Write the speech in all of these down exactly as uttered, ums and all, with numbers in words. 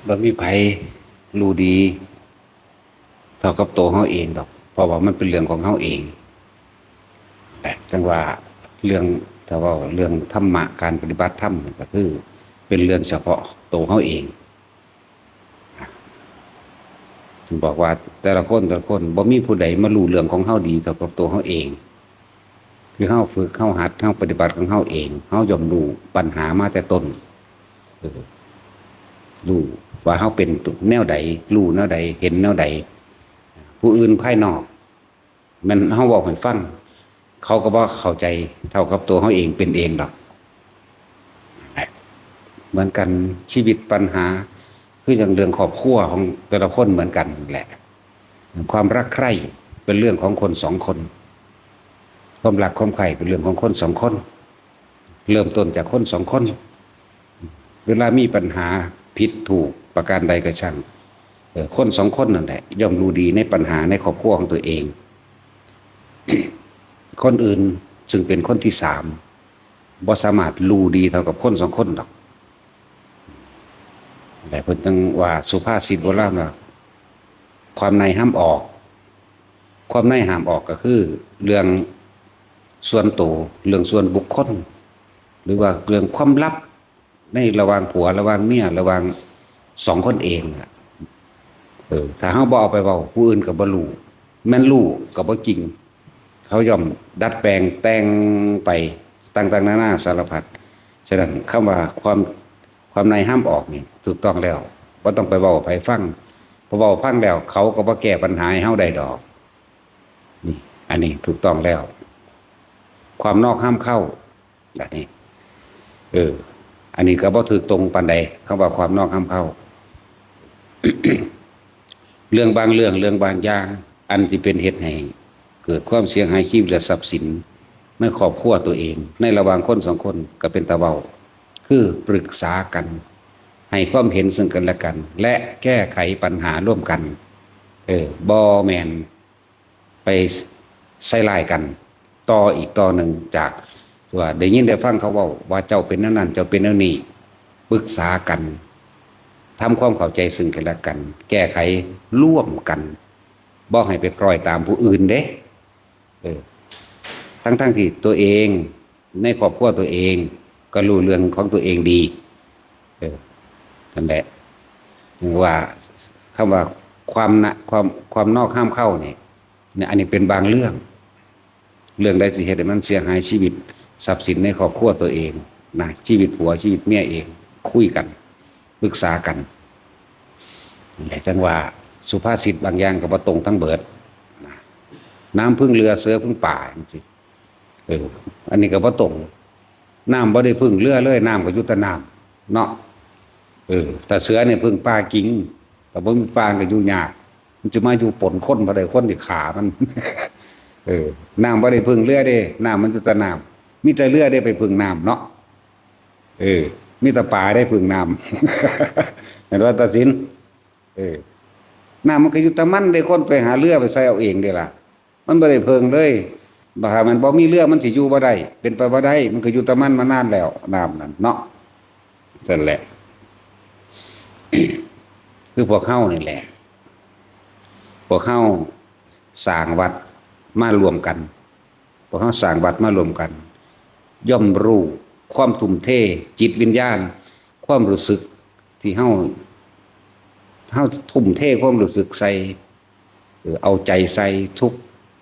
บ่มีไผรู้ดีเท่ากับตัวเฮาเองดอก เพราะว่ามันเป็นเรื่องของเฮาเองแหละ จั่งว่าเรื่อง ถ้าเว้าเรื่องธรรมะ การปฏิบัติธรรมนี่ก็คือเป็นเรื่องเฉพาะตัวเฮาเอง บอกว่าแต่ละคนแต่ละคนบ่มีผู้ใดมารู้เรื่องของเฮาดีเท่ากับตัวเฮาเอง คือเฮาฝึก เฮาหัด เฮาปฏิบัติของเฮาเอง เฮาย่อมรู้ปัญหามาแต่ต้น เออ รู้ว่าเฮาเป็นแนวใด รู้แนวใด เห็นแนวใด ผู้อื่นภายนอก แม่นเฮาเว้าให้ฟัง เขาก็บ่เข้าใจเท่ากับตัวเฮาเองเป็นเองดอก เหมือนกัน ชีวิตปัญหา คืออย่างเรื่องครอบครัวของแต่ละคนเหมือนกันแหละ ความรักใคร่เป็นเรื่องของคนสองคน ความรักความใคร่เป็นเรื่องของคนสองคน เริ่มต้นจากคนสองคน เวลามีปัญหาผิดถูกประการใดก็ช่าง เอ่อ คนสองคนนั่นแหละ ย่อมรู้ดีในปัญหาในครอบครัวของตัวเอง คนอื่นซึ่งเป็นคนที่สาม บ่สามารถรู้ดีเท่ากับคนสองคนดอก แต่เพิ่นจั่งว่าสุภาษิตโบราณว่า ความในห้ามออก ความในห้ามออกก็คือเรื่องส่วนตัว เรื่องส่วนบุคคล หรือว่าเรื่องความลับในระหว่างผัว ระหว่างเมีย ระหว่างสองคนเองน่ะ เออ ถ้าเฮาบ่เอาไปเว้า ผู้อื่นก็บ่รู้ แม่นรู้ก็บ่จริง เขาย่อมดัดแปลงแต่งไปต่างๆนานาสารพัด ฉะนั้นคำว่าความ ความในห้ามออกนี่ถูกต้องแล้ว บ่ต้องไปเว้าให้ไผฟัง เพราะเว้าฟังแล้วเขาก็บ่แก้ปัญหาให้เฮาได้ดอก นี่ อันนี้ถูกต้องแล้ว ความนอกห้ามเข้า อันนี้ เออ อันนี้ก็บ่ถูกตรงปานใด คำว่าความนอกห้ามเข้า เรื่องบางเรื่อง เรื่องบางอย่าง อันที่เป็นเหตุให้เกิดความเสียหายชีวิตและทรัพย์สินในครอบครัวตัวเอง ในระหว่างคนสองคนก็เป็นตาเว้า คือปรึกษากัน ให้ความเห็นซึ่งกันและกัน และแก้ไขปัญหาร่วมกัน เออ บ่แม่นไปใส่ร้ายกัน ต่ออีกต่อหนึ่ง จากว่าได้ยินได้ฟังเขาเว้าว่าเจ้าเป็นแนวนั้น เจ้าเป็นแนวนี้ ปรึกษากัน ทำความเข้าใจซึ่งกันและกัน แก้ไขร่วมกัน บ่ให้ไปคล้อยตามผู้อื่นเด้ เออ ทั้งๆที่ตัวเอง ในครอบครัวตัวเอง ก็รู้เรื่องของตัวเองดี เออ นั่นแหละ ถึงว่าคำว่าความนะ ความ ความนอกห้ามเข้าเนี่ย เนี่ย อันนี้เป็นบางเรื่อง เรื่องใดสิเฮ็ดให้มันเสียหายชีวิต ทรัพย์สินในครอบครัวตัวเองนะ ชีวิตผัว ชีวิตเมียเอง คุยกัน ปรึกษากัน นั่นแหละ จั่งว่าสุภาษิตบางอย่างก็บ่ตรงทั้งเบิดนะ น้ำพึ่งเรือ เสือพึ่งป่า จั่งซี้ เออ อันนี้ก็บ่ตรง น้ำบ่ได้พึ่งเรือเลย น้ำก็อยู่แต่น้ำเนาะ เออ แต่เสือเนี่ยพึ่งป่าจริง แต่บ่มีป่าก็อยู่ยาก มันจะมาอยู่ปนคนบ่ได้ คนที่ฆ่ามัน เออ น้ำบ่ได้พึ่งเรือเด้ น้ำมันอยู่แต่น้ำ มีแต่เรือเด้ไปพึ่งน้ำเนาะ เออ มีแต่ป่าได้พึ่งน้ำ เห็นว่าตาสิน เออ น้ำมันก็อยู่แต่มันเด้ คนไปหาเรือไปใส่เอาเองเด้ล่ะ มันบ่ได้พึ่งเลย บ่หามันบ่มีเรือมันสิอยู่บ่ได้ เป็นไปบ่ได้ มันก็อยู่แต่มันมานานแล้ว น้ำนั่นเนาะ นั่นแหละ คือพวกเฮานี่แหละ พวกเฮาสร้างวัดมารวมกัน พวกเฮาสร้างวัดมารวมกัน ย่อมรู้ความทุ่มเท จิตวิญญาณ ความรู้สึกที่เฮา เฮาทุ่มเทความรู้สึกใส่ เออ เอาใจใส่ทุก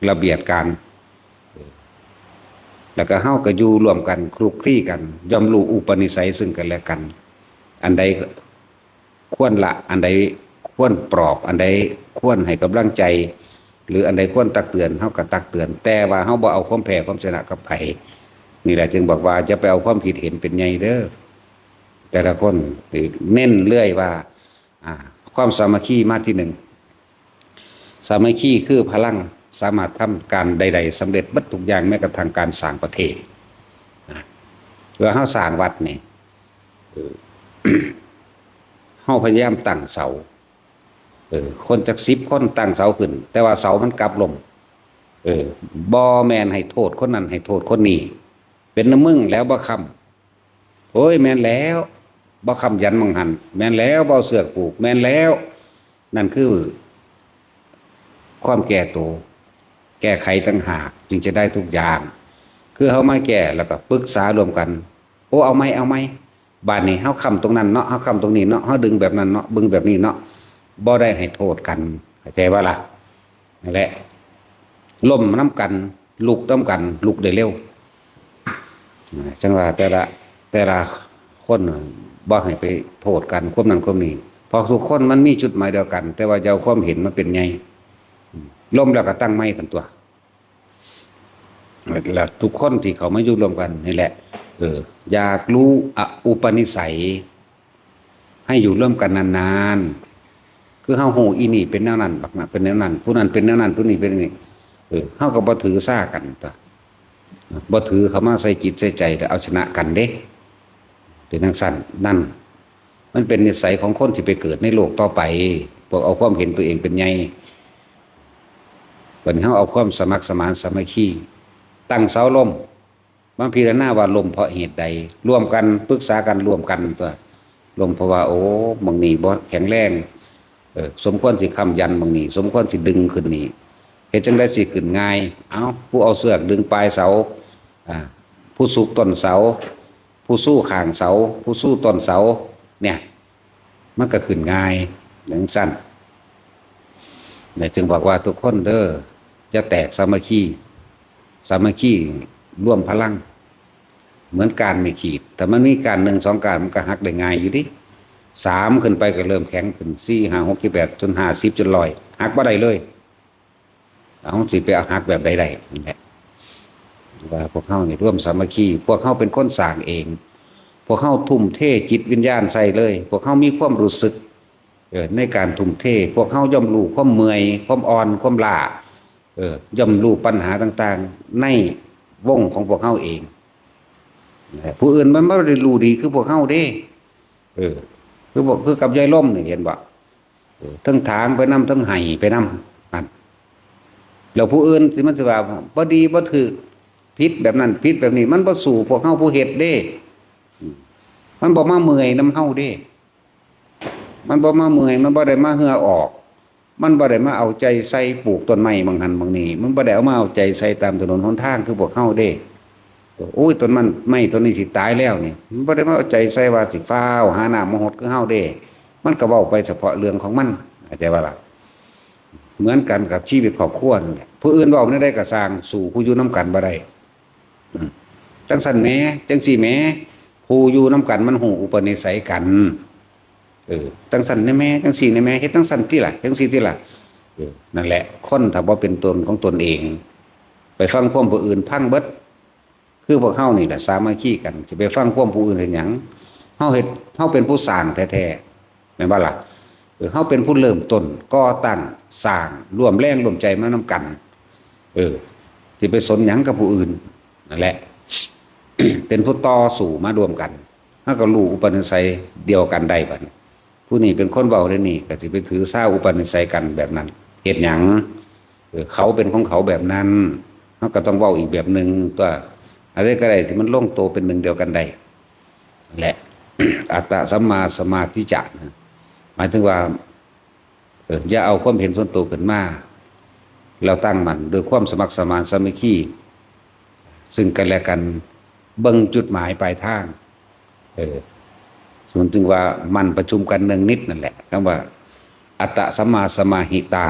ระเบียบการ เออ แล้วก็เฮาก็อยู่ร่วมกัน คลุกคลีกัน ย่อมรู้อุปนิสัยซึ่งกันและกัน อันใดควรละ อันใดควรปลอบ อันใดควรให้กำลังใจ หรืออันใดควรตักเตือน เฮาก็ตักเตือน แต่ว่าเฮาบ่เอาความแพ้ความชนะกับไผ นี่แหละจึงบอกว่าอย่าไปเอาความคิดเห็นเป็นใหญ่เด้อ แต่ละคนเน้นเรื่อยว่า อ่า ความสามัคคีมาที่หนึ่ง สามัคคีคือพลัง สามารถทำการใดๆสำเร็จเบิดทุกอย่าง แม้กระทั่งการสร้างประเทศนะ เพื่อเฮาสร้างวัดนี่ เออ เฮาพยายามตั้งเสา เออ คนจักสิบคนตั้งเสาขึ้น แต่ว่าเสามันกลับล้ม เออ บ่แม่นให้โทษคนนั้น ให้โทษคนนี้ เป็นนำมึงแล้วบ่คำ โอ้ย แม่นแล้ว บ่ค้ำยันหม่องหั่น แม่นแล้ว บ่เอาเชือกผูก แม่นแล้ว นั่นคือ ความแก้ตัว แก้ไขต่างหาก จึงจะได้ทุกอย่าง คือเฮามาแก้แล้วก็ปรึกษาร่วมกัน โอ้ เอาไหม เอาไหม บาดนี้เฮาค้ำตรงนั้นเนาะ เฮาค้ำตรงนี้เนาะ เฮาดึงแบบนั้นเนาะ ดึงแบบนี้เนาะ บ่ได้ให้โทษกัน เข้าใจบ่ล่ะ นั่นแหละ ล้มนำกัน ลุกนำกัน ลุกได้เร็ว จั่งว่าแต่ละ แต่ละคนบ่ให้ไปโทษกัน ความนั้นความนี้ เพราะทุกคนมันมีจุดหมายเดียวกัน แต่ว่าจะเอาความเห็นมาเป็นใหญ่ ล้มแล้วก็ตั้งใหม่ซั่นตั๊ว แล้วทุกคนที่เข้ามาอยู่ร่วมกันนี่แหละ เออ อยากรู้ออุปนิสัย ให้อยู่ร่วมกันนานๆ คือเฮาฮู้อีนี่เป็นแนวนั้น บักนั้นเป็นแนวนั้น ผู้นั้นเป็นแนวนั้น ผู้นี้เป็นนี่ เออ เฮาก็บ่ถือสากันตั๊ว บ่ถือเข้ามาใส่จิตใส่ใจ แล้วเอาชนะกันเด้ เป็นจั่งซั่น นั่น มันเป็นนิสัยของคนที่ไปเกิดในโลกต่อไป พวกเอาความเห็นตัวเองเป็นใหญ่ บัดนี้เฮาเอาความสมัครสมานสามัคคี ตั้งเสาล้ม มาพิจารณาว่าล้มเพราะเหตุใด ร่วมกัน ปรึกษากันร่วมกันตั๊ว ล้มเพราะว่า โอ้ หม่องนี้บ่แข็งแรง เออ สมควรสิค้ำยันหม่องนี้ สมควรสิดึงขึ้นนี่ เฮ็ดจั่งใดสิขึ้นง่าย เอ้า ผู้เอาเชือกดึงปลายเสา อ่า ผู้สุกต้นเสา ผู้สู้ข้างเสา ผู้สู้ต้นเสา เนี่ย มันก็ขึ้นง่าย จั่งซั่น เนี่ย จึงบอกว่าทุกคนเด้อ อย่าแตกสามัคคี สามัคคีรวมพลัง เหมือนก้านไม้ขีด ถ้ามันมีก้านหนึ่งสองก้าน มันก็หักได้ง่ายอยู่เด้ สามขึ้นไปก็เริ่มแข็งขึ้น สี่ ห้า หก เจ็ด แปด จน ห้าสิบ จน ร้อย หักบ่ได้เลย เอาสิไปหักแบบใดได้ นั่นแหละ ว่าพวกเฮานี่ร่วมสามัคคี พวกเฮาเป็นคนสร้างเอง พวกเฮาทุ่มเทจิตวิญญาณใส่เลย พวกเฮามีความรู้สึก เออ ในการทุ่มเท พวกเฮาย่อมรู้ความเมื่อย ความอ่อน ความล้า เออ ย่อมรู้ปัญหาต่างๆ ในวงของพวกเฮาเอง ผู้อื่นมันบ่ได้รู้ดีคือพวกเฮาเด้ เออ คือพวก คือกับยายลมนี่ เห็นบ่ เออ ทั้งถางไปนำ ทั้งไห้ไปนำ นั่น แล้วผู้อื่นสิ มันสิว่าบ่ดี บ่ถืก ผิดแบบนั้น ผิดแบบนี้ มันบ่สู้พวกเฮาผู้เฮ็ดเด้ อืม มันบ่มาเมื่อยนำเฮาเด้ มันบ่มาเมื่อย มันบ่ได้มาเหื่อออก มันบ่ได้มาเอาใจใส่ปลูกต้นไม้หม่องหั่นหม่องนี้ มันบ่ได้เอามาเอาใจใส่ตามถนนหนทางคือพวกเฮาเด้ โอ้ย ต้นมัน ไม้ต้นนี้สิตายแล้วนี่ มันบ่ได้มาเอาใจใส่ว่าสิฟ้าวหาน้ำมาหดคือเฮาเด้ มันก็เว้าไปเฉพาะเรื่องของมัน เข้าใจบ่ล่ะ เหมือนกันกับชีวิตครอบครัวนั่นแหละ ผู้อื่นเว้าแนวใดก็ซ่าง สู้ผู้อยู่นำกันบ่ได้ อืม จั่งซั่นแหม จั่งซี่แหม ผู้อยู่นำกันมันฮู้อุปนิสัยกัน เออ จั่งซั่นแหน่แหม จั่งซี่แหน่แหม เฮ็ดจั่งซั่นติล่ะ จั่งซี่ติล่ะ เออ นั่นแหละ คนถ้าบ่เป็นตนของตนเอง ไปฟังความผู้อื่นพังเบิด คือพวกเฮานี่แหละสามัคคีกัน สิไปฟังความผู้อื่นเฮ็ดหยัง เฮาเฮ็ด เฮาเป็นผู้สร้างแท้ๆ แม่นบ่ล่ะ เออ เฮาเป็นผู้เริ่มต้น ก่อตั้ง สร้าง ร่วมแรงร่วมใจมานำกัน เออ สิไปสนหยังกับผู้อื่น นั่นแหละ เป็นผู้ต่อสู้มาร่วมกัน เฮาก็รู้อุปนิสัยเดียวกันได้บัดนี้ ผู้นี้เป็นคนเว้าได้นี่ ก็สิไปถือสาอุปนิสัยกันแบบนั้น เฮ็ดหยัง เออ เขาเป็นของเขาแบบนั้น เฮาก็ต้องเว้าอีกแบบหนึ่งตั๊ว อะไรก็ได้ที่มันลงตัวเป็นหนึ่งเดียวกันได้ และ อัตตะสัมมาสมาธิจะนะ หมายถึงว่า เออ อย่าเอาความเห็นส่วนตัวขึ้นมา แล้วตั้งมั่นด้วยความสมัครสมานสามัคคี ซึ่งกันและกัน เบิ่งจุดหมายปลายทาง เออ ส่วนจึงว่ามันประชุมกันเนืองนิดนั่นแหละ คำว่า อัตตะสัมมาสมาหิตา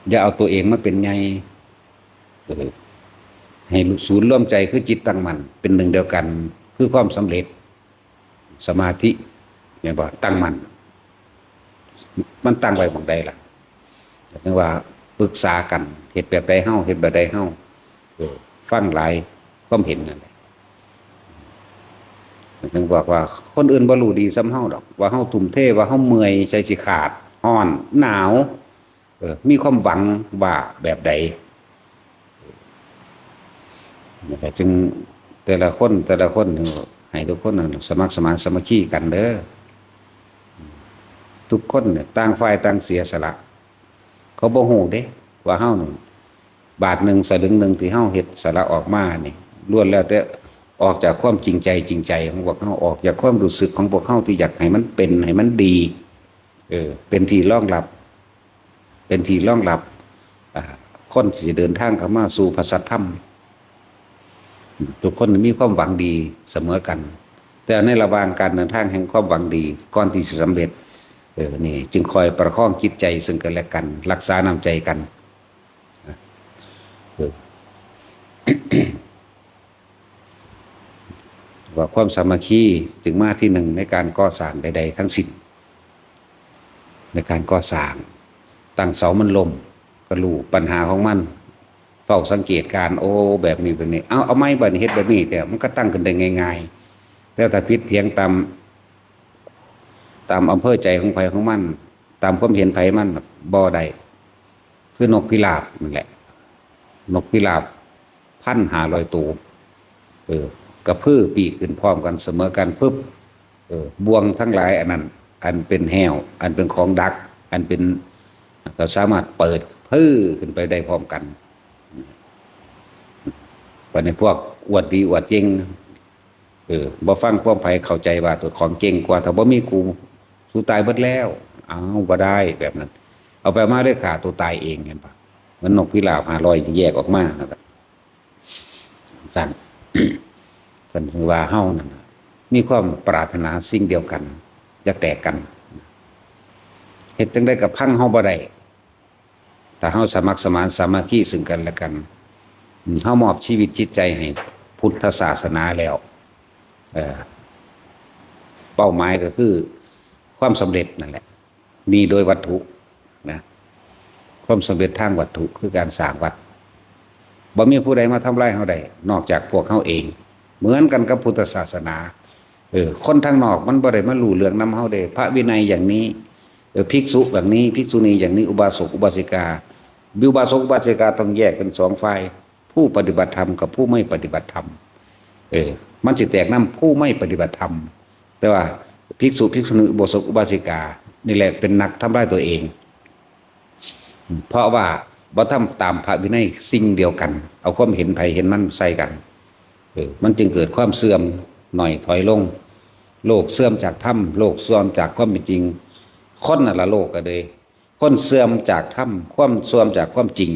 อย่าเอาตัวเองมาเป็นใหญ่ เออ ให้ศูนย์รวมใจคือจิตตั้งมั่น เป็นหนึ่งเดียวกัน คือความสำเร็จ สมาธิ แม่นบ่ ตั้งมั่น มันตั้งไว้หม่องใดล่ะ จั่งว่าปรึกษากัน เฮ็ดแบบใดเฮา เฮ็ดแบบใดเฮา เออ ฟังหลายความเห็นนั่นแหละ จั่งบอกว่าคนอื่นบ่รู้ดีส่ำเฮาดอก ว่าเฮาทุ่มเท ว่าเฮาเมื่อย ใจสิขาด ร้อน หนาว เออ มีความหวังว่าแบบใด นั่นแหละ จึงแต่ละคน แต่ละคน ให้ทุกคนสมัครสมานสามัคคีกันเด้อ ทุกคนเนี่ย ต่างฝ่ายต่างเสียสละ เขาบ่ฮู้เด้ ว่าเฮานี่ บาทหนึ่งสลึงหนึ่งที่เฮาเฮ็ดสละออกมานี่ ล้วนแล้วแต่ ออกจากความจริงใจ จริงใจของพวกเฮา ออกจากความรู้สึกของพวกเฮาที่อยากให้มันเป็น ให้มันดี เออ เป็นที่รองรับ เป็นที่รองรับ อ่า คนที่สิเดินทางเข้ามาสู่พระสัทธรรม ทุกคนมีความหวังดีเสมอกัน แต่ในระหว่างการเดินทางแห่งความหวังดี ก่อนที่สิสำเร็จ เออ นี่จึงคอยประคองจิตใจซึ่งกันและกัน รักษาน้ำใจกัน เออ ว่าความสามัคคีจึงมาที่หนึ่งในการก่อสร้างใดๆทั้งสิ้น ในการก่อสร้าง ตั้งเสามันล้ม ก็รู้ปัญหาของมัน เฝ้าสังเกตการณ์ โอ้ แบบนี้ แบบนี้ เอา เอาไม้บัดนี้เฮ็ดแบบนี้ แต่มันก็ตั้งขึ้นได้ง่ายๆ แต่ถ้าผิดเถียงตาม ตามอำเภอใจของไผของมัน ตามความเห็นไผมัน บ่ได้ คือนกพิราบนั่นแหละ นกพิราบ พันห้าร้อยตัว เออ กระพือปีกขึ้นพร้อมกันเสมอกันปุ๊บ เออ บ่วงทั้งหลายอันนั้น อันเป็นแห้ว อันเป็นของดัก อันเป็น ก็สามารถเปิดพื้อขึ้นไปได้พร้อมกัน บัดนี้พวกอวดดีอวดเจ๋ง เออ บ่ฟังความไผ เข้าใจว่าตัวของเก่งกว่า ถ้าบ่มีกู สู้ตายเบิดแล้ว เอาบ่ได้แบบนั้น เอาไปมาได้ฆ่าตัวตายเอง เห็นปะ เหมือนนกพิราบห้าร้อยที่แยกออกมานั่นแหละ สั่น สั่นคือว่าเฮานั่นน่ะ มีความปรารถนาสิ่งเดียวกัน อยากแตกกัน เฮ็ดจั่งใดก็พังเฮาบ่ได้ ถ้าเฮาสมัครสมานสามัคคีซึ่งกันและกัน อืม เฮามอบชีวิตจิตใจให้พุทธศาสนาแล้ว เอ่อ เป้าหมายก็คือความสำเร็จนั่นแหละ นี่โดยวัตถุนะ ความสำเร็จทางวัตถุคือการสร้างวัด บ่มีผู้ใดมาทำลายเฮาได้ นอกจากพวกเฮาเอง เหมือนกันกับพุทธศาสนา เออ คนทางนอกมันบ่ได้มารู้เรื่องนำเฮาเด้ พระวินัยอย่างนี้ เออ ภิกษุอย่างนี้ ภิกษุณีอย่างนี้ อุบาสกอุบาสิกา อุบาสกอุบาสิกาต้องแยกเป็นสองฝ่าย ผู้ปฏิบัติธรรมกับผู้ไม่ปฏิบัติธรรม เออ มันสิแตกนำผู้ไม่ปฏิบัติธรรม แต่ว่าภิกษุภิกษุณี อุบาสกอุบาสิกา นี่แหละเป็นนักทำลายตัวเอง เพราะว่าบ่ทำตามพระวินัยสิ่งเดียวกัน เอาความเห็นไผเห็นมันใส่กัน เออ มันจึงเกิดความเสื่อมหน่อยถอยลง โลกเสื่อมจากธรรม โลกเสื่อมจากความเป็นจริง คนนั่นละโลกก็เลย คนเสื่อมจากธรรม ความเสื่อมจากความจริง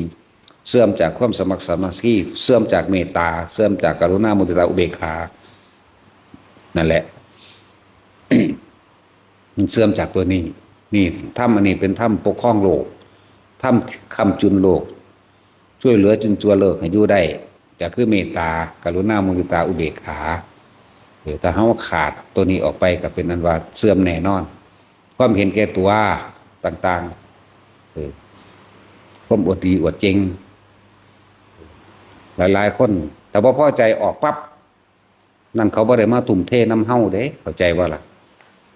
เสื่อมจากความสมัครสามัคคี เสื่อมจากเมตตา เสื่อมจากกรุณา มุทิตา อุเบกขา นั่นแหละ มันเสื่อมจากตัวนี้ นี่ธรรมอันนี้เป็นธรรมปกครองโลก ธรรมค้ำจุนโลก ช่วยเหลือจุนเจือโลกให้อยู่ได้ ก็คือเมตตา กรุณา มุทิตา อุเบกขา เออ ถ้าเฮาขาดตัวนี้ออกไปก็เป็นอันว่าเสื่อมแน่นอน ความเห็นแก่ตัวต่างๆ เออ ความอวดดีอวดเจ๋ง หลายๆคน ถ้าบ่พอใจออกปั๊บ นั่นเขาบ่ได้มาทุ่มเทนำเฮาเด้ เข้าใจบ่ล่ะ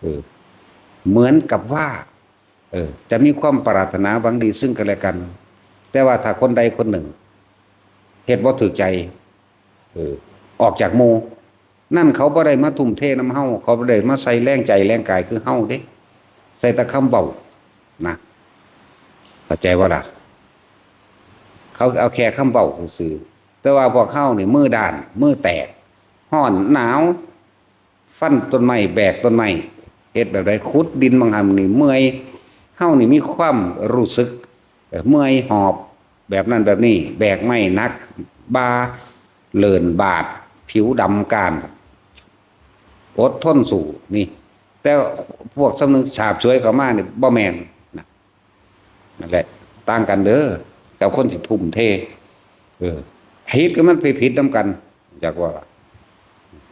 เออ เหมือนกับว่า เออ จะมีความปรารถนาหวังดีซึ่งกันและกัน แต่ว่าถ้าคนใดคนหนึ่ง เฮ็ดบ่ถูกใจ เออ ออกจากหมู่ นั่นเขาบ่ได้มาทุ่มเทนำเฮา เขาบ่ได้มาใส่แรงใจแรงกายคือเฮาเด้ ใส่แต่คำเว้านะ เข้าใจบ่ล่ะ เขาเอาแค่คำเว้าซื่อๆ แต่ว่าพวกเฮานี่มือด้าน มือแตก ร้อน หนาว ฟันต้นไม้ แบกต้นไม้ เฮ็ดแบบใด ขุดดินบางหั้นนี่เมื่อย เฮานี่มีความรู้สึก เอ่อ เมื่อยหอบ แบบนั้นแบบนี้ แบกไม้หนัก บ่าเลื่อนบาด ผิวดำก้าน อดทนสู้ นี่ แต่พวกสำนึกฉาบฉวยเข้ามานี่บ่แม่นนะ นั่นแหละ ต่างกันเด้อ กับคนสิทุ่มเท เออ ผิดก็มันไปผิดนำกัน จักว่า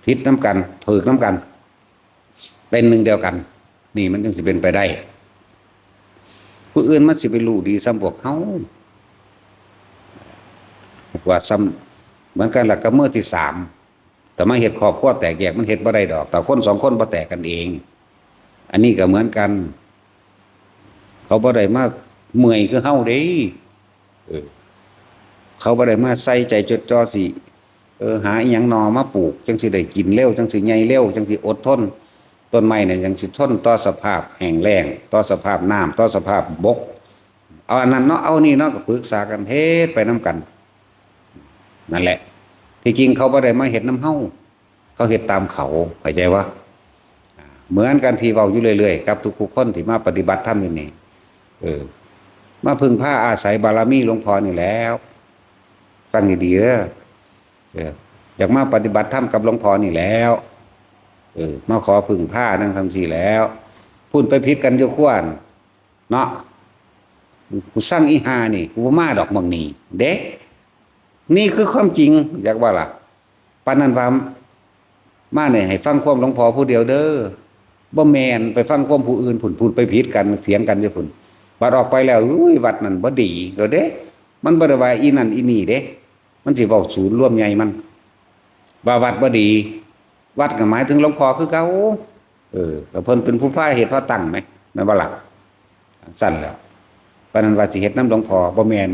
ผิดนำกัน ถูกนำกัน เป็นหนึ่งเดียวกัน นี่มันจึงสิเป็นไปได้ ผู้อื่นมันสิไปรู้ดีส่ำพวกเฮา ว่าส่ำ เหมือนกันล่ะกับมือที่สาม แต่มาเฮ็ดครอบครัวแตกแยก มันเฮ็ดบ่ได้ดอก แต่คนสองคนบ่แตกกันเอง อันนี้ก็เหมือนกัน เขาบ่ได้มาเมื่อยคือเฮาเด้ เออ เขาบ่ได้มาใส่ใจจดจ่อสิ เออ หาอิหยังหน่อมาปลูก จั่งสิได้กินเร็ว จั่งสิใหญ่เร็ว จั่งสิอดทน ต้นไม้เนี่ยจั่งสิทนต่อสภาพแห้งแล้ง ต่อสภาพน้ำ ต่อสภาพบก เอาอันนั้นเนาะ เอานี่เนาะ ก็ปรึกษากัน เฮ็ดไปนำกัน นั่นแหละ ที่จริงเขาบ่ได้มาเฮ็ดนำเฮา เขาเฮ็ดตามเขา เข้าใจวะ เหมือนกันที่เว้าอยู่เรื่อยๆ กับทุกๆคนที่มาปฏิบัติธรรมอยู่นี่ เออ มาพึ่งพาอาศัยบารมีหลวงพ่อนี่แล้ว ฟังดีๆเด้อ เออ อยากมาปฏิบัติธรรมกับหลวงพ่อนี่แล้ว เออ มาขอพึ่งพานั่งทำสี่แล้ว พุ่นไปผิดกันอยู่ขั้วนั่น เนาะ กูสั่งอีหานี่ กูบ่มาดอกหม่องนี้ เด้ นี่คือความจริง อยากว่าล่ะ ปานนั้นว่า มาเนี่ยให้ฟังความหลวงพ่อผู้เดียวเด้อ บ่แม่น ไปฟังความผู้อื่นพุ่น พูดไปผิดกัน เถียงกันอยู่พุ่น บัดออกไปแล้ว อุ้ย วัดนั่นบ่ดีแล้วเด้ มันบ่ได้ว่าอีนั่นอีนี่เด้ มันสิเว้าศูนย์รวมใหญ่มัน ว่าวัดบ่ดี วัดก็หมายถึงหลวงพ่อคือเก่า เออ ก็เพิ่นเป็นผู้พาเหตุพาตั้งไหม แม่นบ่ล่ะ สั่นแล้ว ปานนั้นว่าสิเฮ็ดนำหลวงพ่อ บ่แม่น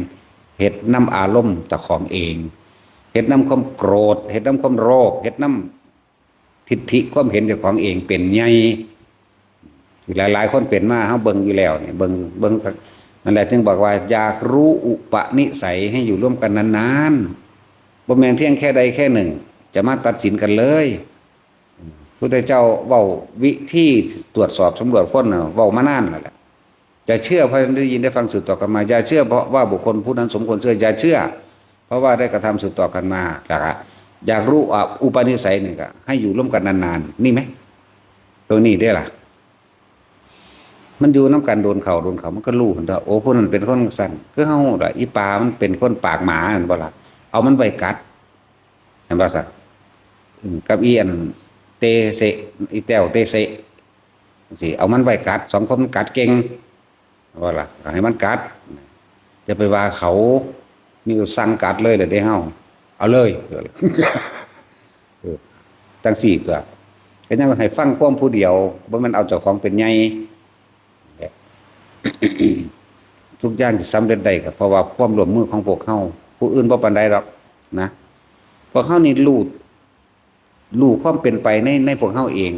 เฮ็ดนำอารมณ์เจ้าของเอง เฮ็ดนำความโกรธ เฮ็ดนำความโลภ เฮ็ดนำทิฏฐิความเห็นเจ้าของเองเป็นใหญ่ ที่หลายๆคนเป็นมา เฮาเบิ่งอยู่แล้วนี่ เบิ่ง เบิ่ง นั่นแหละจึงบอกว่า อยากรู้อุปนิสัยให้อยู่ร่วมกันนานๆ บ่แม่นเพียงแค่ใดแค่หนึ่ง จะมาตัดสินกันเลย พุทธเจ้าเว้าวิธีตรวจสอบสำรวจคนน่ะ เว้ามานานแล้วแหละ จะเชื่อเพราะได้ยินได้ฟังสืบต่อกันมา อย่าเชื่อเพราะว่าบุคคลผู้นั้นสมควรเชื่อ อย่าเชื่อ เพราะว่าได้กระทำสืบต่อกันมา แล้วก็อยากรู้ อ่ะ อุปนิสัยนี่ก็ให้อยู่ร่วมกันนานๆ นี่ไหม ตัวนี้ได้ล่ะ มันอยู่นำกันโดนเขาโดนเขา มันก็รู้หั่นเด้อ โอ้ ผู้นั้นเป็นคนจั่งซั่น คือเฮาล่ะ อีปามันเป็นคนปากหมาแม่นบ่ล่ะ เอามันไว้กัด เห็นบ่ซั่น อืม กับอีอันเตเสะ อีแต้วเตเสะ สิเอามันไว้กัด สองคนมันกัดเก่ง ว่าล่ะ ให้มันกัด จะไปว่าเขา มีสั่งกัดเลยเลยเด้เฮา เอาเลย เออ จั่งซี่ตัว ก็ยังให้ฟังความผู้เดียว บ่แม่นเอาเจ้าของเป็นใหญ่ ทุกอย่างที่สำเร็จได้ก็เพราะว่าความร่วมมือของพวกเฮา ผู้อื่นบ่ปานใดดอกนะ พวกเฮานี่รู้ รู้ความเป็นไปใน ในพวกเฮาเอง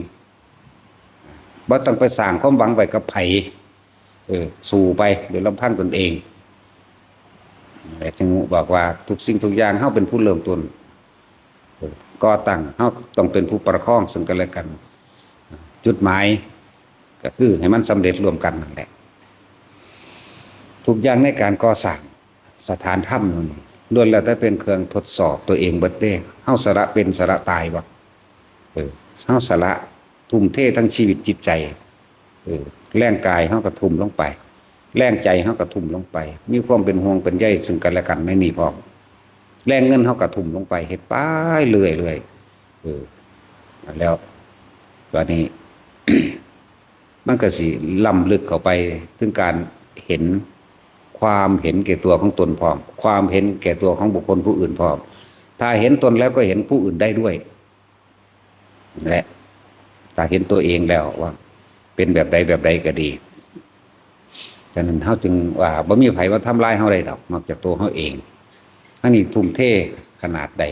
บ่ต้องไปสร้างความหวังไว้กับไผ เออ สู้ไปโดยลำพังตนเอง และจึงบอกว่าทุกสิ่งทุกอย่างเฮาเป็นผู้เริ่มต้น เออ ก่อตั้ง เฮาต้องเป็นผู้ประคองซึ่งกันและกัน จุดหมายก็คือให้มันสำเร็จร่วมกันนั่นแหละ ทุกอย่างในการก่อสร้างสถานธรรมนี่ล้วนแล้วแต่เป็นเครื่องทดสอบตัวเองเบิดเด้ เฮาสละเป็นสละตายบ่ เออ เฮาสละทุ่มเททั้งชีวิตจิตใจ เออ แรงกายเฮาก็ทุ่มลงไป แรงใจเฮาก็ทุ่มลงไป มีความเป็นห่วงเป็นใยซึ่งกันและกันในนี้พร้อม แรงเงินเฮาก็ทุ่มลงไป เฮ็ดไปเรื่อยๆ เออ แล้ว ตอนนี้ มันก็สิล้ำลึกเข้าไปถึงการเห็น ความเห็นแก่ตัวของตนพร้อม ความเห็นแก่ตัวของบุคคลผู้อื่นพร้อม ถ้าเห็นตนแล้วก็เห็นผู้อื่นได้ด้วย และถ้าเห็นตัวเองแล้วว่า เป็นแบบใดแบบใดก็ดี ฉะนั้นเฮาจึงว่าบ่มีไผมาทำลายเฮาได้ดอก นอกจากตัวเฮาเอง อันนี้ทุ่มเทขนาดใด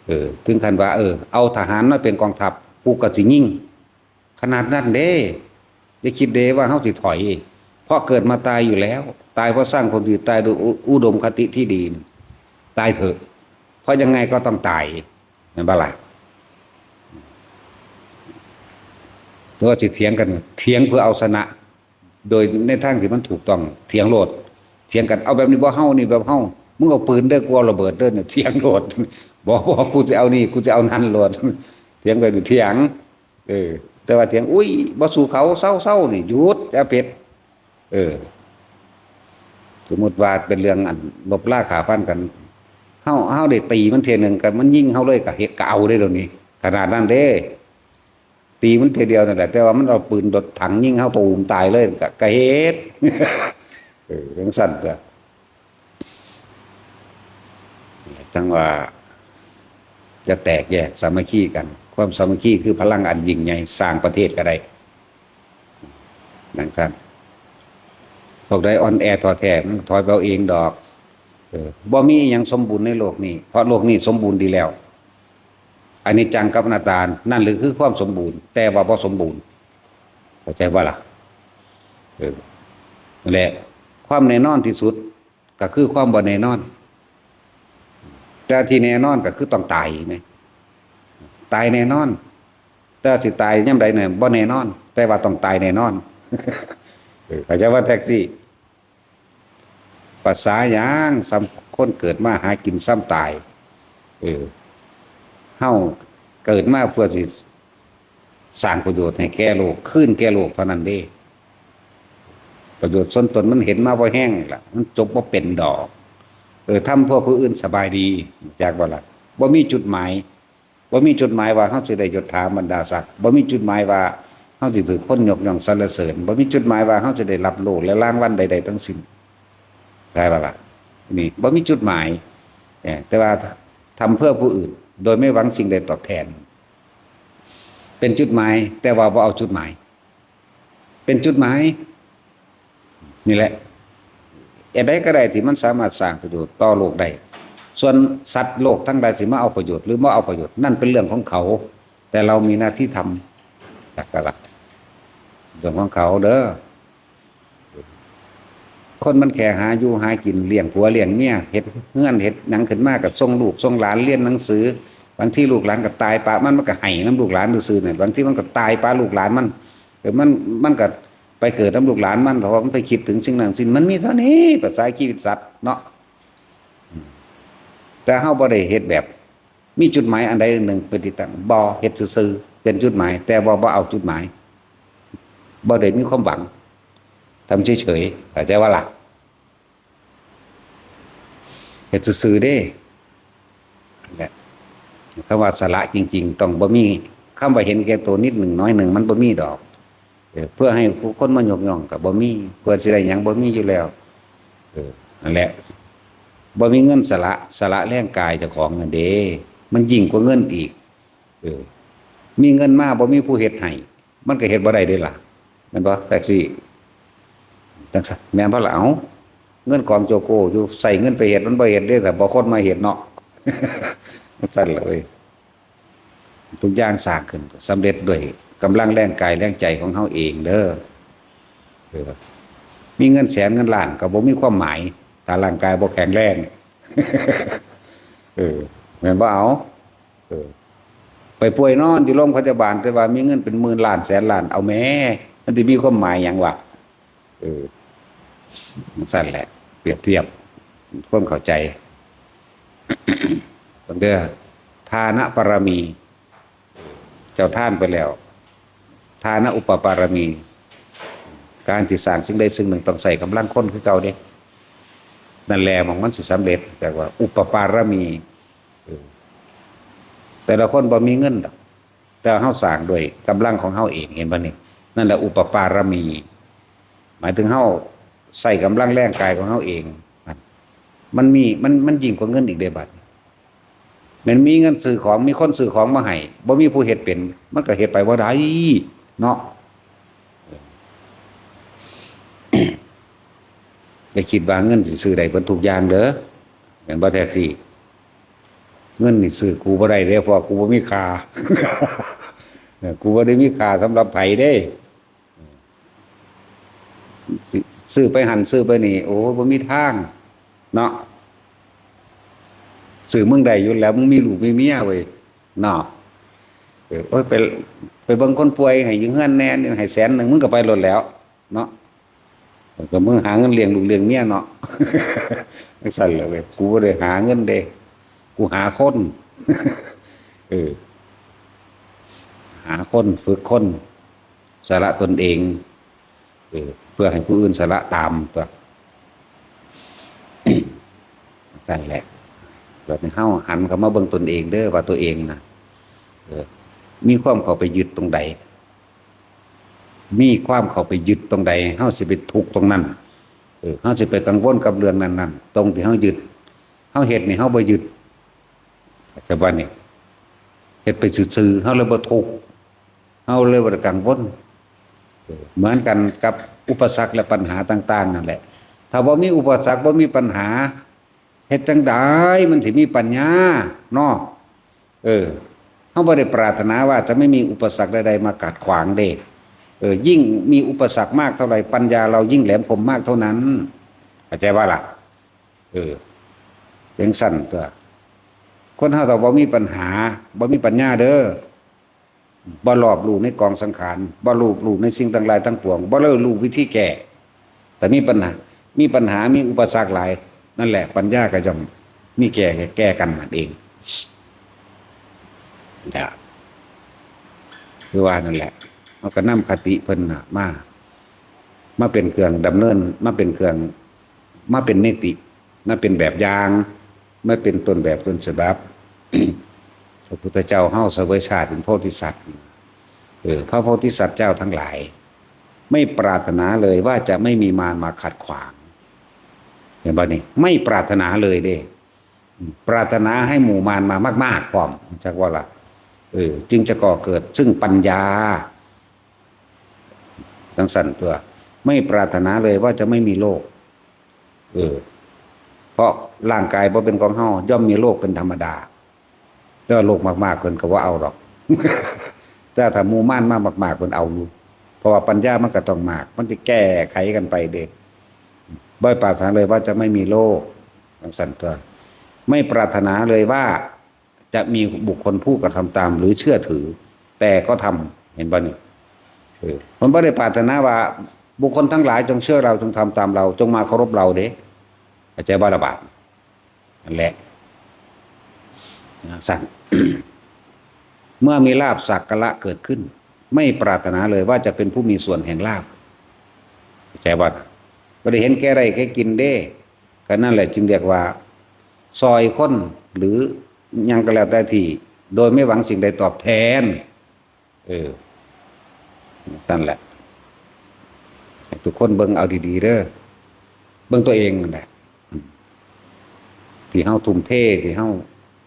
เออ ถึงขั้นว่า เออ เอาทหารมาเป็นกองทัพ กูก็สิยิง ขนาดนั้นเด้ อย่าคิดเด้ว่าเฮาสิถอย เพราะเกิดมาตายอยู่แล้ว ตายเพราะสร้างความดี ตายโดยอุ อุดมคติที่ดี ตายเถอะ เพราะยังไงก็ต้องตาย แม่นบ่ล่ะ หรือว่าสิเถียงกัน เถียงเพื่อเอาชนะ โดยในทางที่มันถูกต้อง เถียงโลด เถียงกัน เอาแบบนี้บ่ เฮานี่แบบเฮา มึงเอาปืนเด้อ กูเอาระเบิดเด้อเนี่ย เถียงโลด บ่ บ่ กูจะเอานี่ กูจะเอานั่นโลด เถียงแบบนี้เถียง เออ แต่ว่าเถียง อุ้ย บ่สู้เขา เซา เซา นี่ หยุด อย่าเผ็ด เออ สมมุติว่าเป็นเรื่องอันลบราฆ่าฟันกัน เฮา เฮาได้ตีมันเทื่อหนึ่ง ก็มันยิงเฮาเลย ก็เฮ็ด ก็เอาเด้เดี๋ยวนี้ ขนาดนั้นเด้ ตีมันเทื่อเดียวนั่นแหละ แต่ว่ามันเอาปืนโดดถังยิงเฮาตูมตายเลย ก็ ก็เฮ็ด เออ จั่งซั่นตัว จั่งว่า จะแตกแยกสามัคคีกัน ความสามัคคีคือพลังอันยิ่งใหญ่ สร้างประเทศก็ได้ จั่งซั่น พวกใดอ่อนแอท้อแท้ มันก็ถอยไปเอาเองดอก เออ บ่มีอิหยังสมบูรณ์ในโลกนี้ เพราะโลกนี้สมบูรณ์ดีแล้ว อนิจจังกับอนัตตา นั่นหรือคือความสมบูรณ์ แต่ว่าบ่สมบูรณ์ เข้าใจบ่ล่ะ เออ นั่นแหละ ความแน่นอนที่สุด ก็คือความบ่แน่นอน แต่ที่แน่นอนก็คือต้องตายแหม ตายแน่นอน แต่สิตายยามใดเนี่ยบ่แน่นอน แต่ว่าต้องตายแน่นอน เออ เข้าใจว่าแท็กซี่ ภาษาหยังซ้ำคนเกิดมาหากินซ้ำตาย เออ เฮาเกิดมาเพื่อสิสร้างประโยชน์ให้แก่โลก คืนแก่โลกเท่านั้นเด้ ประโยชน์ส่วนตนมันเห็นมาบ่แฮงล่ะ มันจบบ่เป็นดอก เออ ทำเพื่อผู้อื่นสบายดี จักบ่ล่ะ บ่มีจุดหมาย บ่มีจุดหมายว่าเฮาสิได้ยศถาบรรดาศักดิ์ บ่มีจุดหมายว่าเฮาสิถือคนยกย่องสรรเสริญ บ่มีจุดหมายว่าเฮาสิได้รับโล่และรางวัลใดๆทั้งสิ้น ใช่ปะล่ะ นี่บ่มีจุดหมาย เออ แต่ว่าทำเพื่อผู้อื่น โดยไม่หวังสิ่งใดตอบแทน เป็นจุดหมาย แต่ว่าบ่เอาจุดหมาย เป็นจุดหมาย นี่แหละ อันใดก็ได้ที่มันสามารถสร้างประโยชน์ต่อโลกได้ ส่วนสัตว์โลกทั้งหลายสิมาเอาประโยชน์หรือบ่เอาประโยชน์ นั่นเป็นเรื่องของเขา แต่เรามีหน้าที่ทำ หลักๆ เรื่องของเขาเด้อ คนมันแค่หาอยู่หากิน เลี้ยงผัวเลี้ยงเมีย เฮ็ดเฮือนเฮ็ดหยังขึ้นมาก็ส่งลูกส่งหลานเรียนหนังสือ บางทีลูกหลานก็ตายปะมัน มันก็ไห้นำลูกหลานซื่อๆเนี่ย บางทีมันก็ตายปะลูกหลานมัน เออ มัน มันก็ไปเกิดนำลูกหลานมัน เพราะว่ามันไปคิดถึงสิ่งนั้นสิ่ง มันมีเท่านี้ ภาษาชีวิตสัตว์เนาะ อืม แต่เฮาบ่ได้เฮ็ดแบบ มีจุดหมายอันใดอันหนึ่งเป็นที่ตั้ง บ่ เฮ็ดซื่อๆ เป็นจุดหมาย แต่ว่าบ่เอาจุดหมาย บ่ได้มีความหวัง ทำเฉยๆ เข้าใจว่าล่ะ เฮ็ดซื่อๆ เด้ นั่นแหละ คำว่าสละจริงๆ ต้องบ่มี คำว่าเห็นแก่ตัวนิดหนึ่งน้อยหนึ่ง มันบ่มีดอก เออ เพื่อให้คนมายกย่องก็บ่มี เพื่อสิได้หยังบ่มีอยู่แล้ว เออ นั่นแหละ บ่มีเงินสละ สละแรงกายเจ้าของนั่นเด้ มันยิ่งกว่าเงินอีก เออ มีเงินมาบ่มีผู้เฮ็ดให้ มันก็เฮ็ดบ่ได้เด้ล่ะ แม่นบ่ แท็กซี่ จังซั่น แม่นบ่ล่ะ เอ้า เงินกองโจโกอยู่ ใช้เงินไปเฮ็ด มันบ่เฮ็ดเด้ ถ้าบ่คนมาเฮ็ดเนาะ จังซั่นล่ะเว้ย ทุกอย่างสร้างขึ้นก็สำเร็จด้วยกำลังแรงกายแรงใจของเฮาเองเด้อ เออ มีเงินแสนเงินล้านก็บ่มีความหมาย ถ้าร่างกายบ่แข็งแรง เออ แม่นบ่ เอา เออ ไปป่วยนอนอยู่โรงพยาบาล แต่ว่ามีเงินเป็นหมื่นล้านแสนล้าน เอาแหม มันสิมีความหมายหยังวะ เออ จังซั่นแหละ เปรียบเทียบ ความเข้าใจ เบิ่งเด้อ ทานบารมี เจ้าทานไปแล้ว ทานอุปปารมี การสิสร้างสิ่งใดสิ่งหนึ่งต้องใช้กำลังคนคือเก่าเด้ นั่นแหละหม่องมันสิสำเร็จ จักว่าอุปปารมี เออ แต่ละคนบ่มีเงินดอก แต่เฮาสร้างด้วยกำลังของเฮาเอง เห็นบ่นี่ นั่นแหละอุปปารมี หมายถึงเฮาใช้กำลังแรงกายของเฮาเอง มันมี มัน มันยิ่งกว่าเงินอีกเด้บัด แม่นมีเงินซื้อของ มีคนซื้อของมาให้ บ่มีผู้เฮ็ดเป็น มันก็เฮ็ดไปบ่ได้เนาะ อย่าคิดว่าเงินสิซื้อได้เบิดทุกอย่างเด้อ แม่นบ่แท็กซี่ เงินนี่ซื้อกูบ่ได้เด้ เพราะว่ากูบ่มีค่า เออ กูบ่ได้มีค่าสำหรับไผเด้ สิซื้อไปหั่นซื้อไปนี่ โอ้ บ่มีทางเนาะ ซื้อมึงได้อยู่แล้ว มึงมีลูกมีเมียเว้ยเนาะ เออ โอ้ย ไป ไปเบิ่งคนป่วยให้อยู่เฮือนแหน่ ให้แสนหนึ่ง มึงก็ไปโลดแล้วเนาะ ก็มึงหาเงินเลี้ยงลูกเลี้ยงเมียเนาะ จังซั่นแหละเว้ย กูบ่ได้หาเงินเด้ กูหาคน เออ หาคน ฝึกคน สละตนเอง เออ เพื่อให้ผู้อื่นสละตามตั๊ว จังซั่นแหละ บัดนี้เฮาหันเข้ามาเบิ่งตนเองเด้อ ว่าตัวเองน่ะ เออ มีความเข้าไปยึดตรงใด มีความเข้าไปยึดตรงใด เฮาสิไปทุกข์ตรงนั้น เออ เฮาสิไปกังวลกับเรื่องนั้นๆ ตรงที่เฮายึด เฮาเฮ็ดนี่เฮาบ่ยึด ปัจจุบันนี่ เฮ็ดไปซื่อๆ เฮาเลยบ่ทุกข์ เฮาเลยบ่ได้กังวล เออ เหมือนกันกับอุปสรรคและปัญหาต่างๆ นั่นแหละ ถ้าบ่มีอุปสรรค บ่มีปัญหา เฮ็ดจั่งใดมันสิมีปัญญาเนาะ เออ เฮาบ่ได้ปรารถนาว่าจะไม่มีอุปสรรคใดๆ มาขัดขวางเด้ เออ ยิ่งมีอุปสรรคมากเท่าไหร่ ปัญญาเรายิ่งแหลมคมมากเท่านั้น เข้าใจบ่ล่ะ เออ จั่งซั่นตั๊ว ค คนเฮาถ้าบ่มีปัญหา บ่มีปัญญาเด้อ บ่รอบรู้ในกองสังขาร บ่รอบรู้ในสิ่งทั้งหลายทั้งปวง บ่เลยรู้วิธีแก้ แต่มีปัญหา มีปัญหา มีอุปสรรคหลาย นั่นแหละ ปัญญาก็ย่อมมีแก้ แก้กันนั่นเอง นะ คือว่านั่นแหละ มันก็นำคติเพิ่นน่ะมา มาเป็นเครื่องดำเนิน มาเป็นเครื่อง มาเป็นนิติ มาเป็นแบบอย่าง มาเป็นต้นแบบต้นฉบับ พระพุทธเจ้าเฮาเสวยชาติเป็นโพธิสัตว์ เออ พระโพธิสัตว์เจ้าทั้งหลาย ไม่ปรารถนาเลยว่าจะไม่มีมารมาขัดขวาง เห็นบ่นี่ ไม่ปรารถนาเลยเด้ ปรารถนาให้หมู่มารมามากๆ พร้อม จักว่าล่ะ เออ จึงจะก่อเกิดซึ่งปัญญา จั่งซั่นตัว ไม่ปรารถนาเลยว่าจะไม่มีโรค เออ เพราะร่างกายบ่เป็นของเฮา ย่อมมีโรคเป็นธรรมดา แต่ว่าโรคมากๆ เพิ่นก็บ่เอาดอก แต่ถ้าหมู่มารมามากๆ เพิ่นเอาอยู่ เพราะว่าปัญญามันก็ต้องมาก มันสิแก้ไขกันไปเด้ บ่ปรารถนาเลยว่าจะไม่มีโรค จั่งซั่นตัว ไม่ปรารถนาเลยว่า จะมีบุคคลผู้กระทำตามหรือเชื่อถือ แต่ก็ทำ เห็นบ่นี่ เออ มันบ่ได้ปรารถนาว่า บุคคลทั้งหลายจงเชื่อเรา จงทำตามเรา จงมาเคารพเราเด้ เข้าใจบ่ล่ะบาด นั่นแหละ จั่งซั่น เมื่อมีลาภสักการะเกิดขึ้น ไม่ปรารถนาเลยว่าจะเป็นผู้มีส่วนแห่งลาภ เข้าใจบ่ บ่ได้เห็นแก่ได้แก่กินเด้ ก็นั่นแหละจึงเรียกว่า ซอยคน หรือหยังก็แล้วแต่ที่ โดยไม่หวังสิ่งใดตอบแทน เออ ซั่นแหละ ให้ทุกคนเบิ่งเอาดีๆ เด้อ เบิ่งตัวเองนั่นแหละ อืม ที่เฮาทุ่มเท ที่เฮา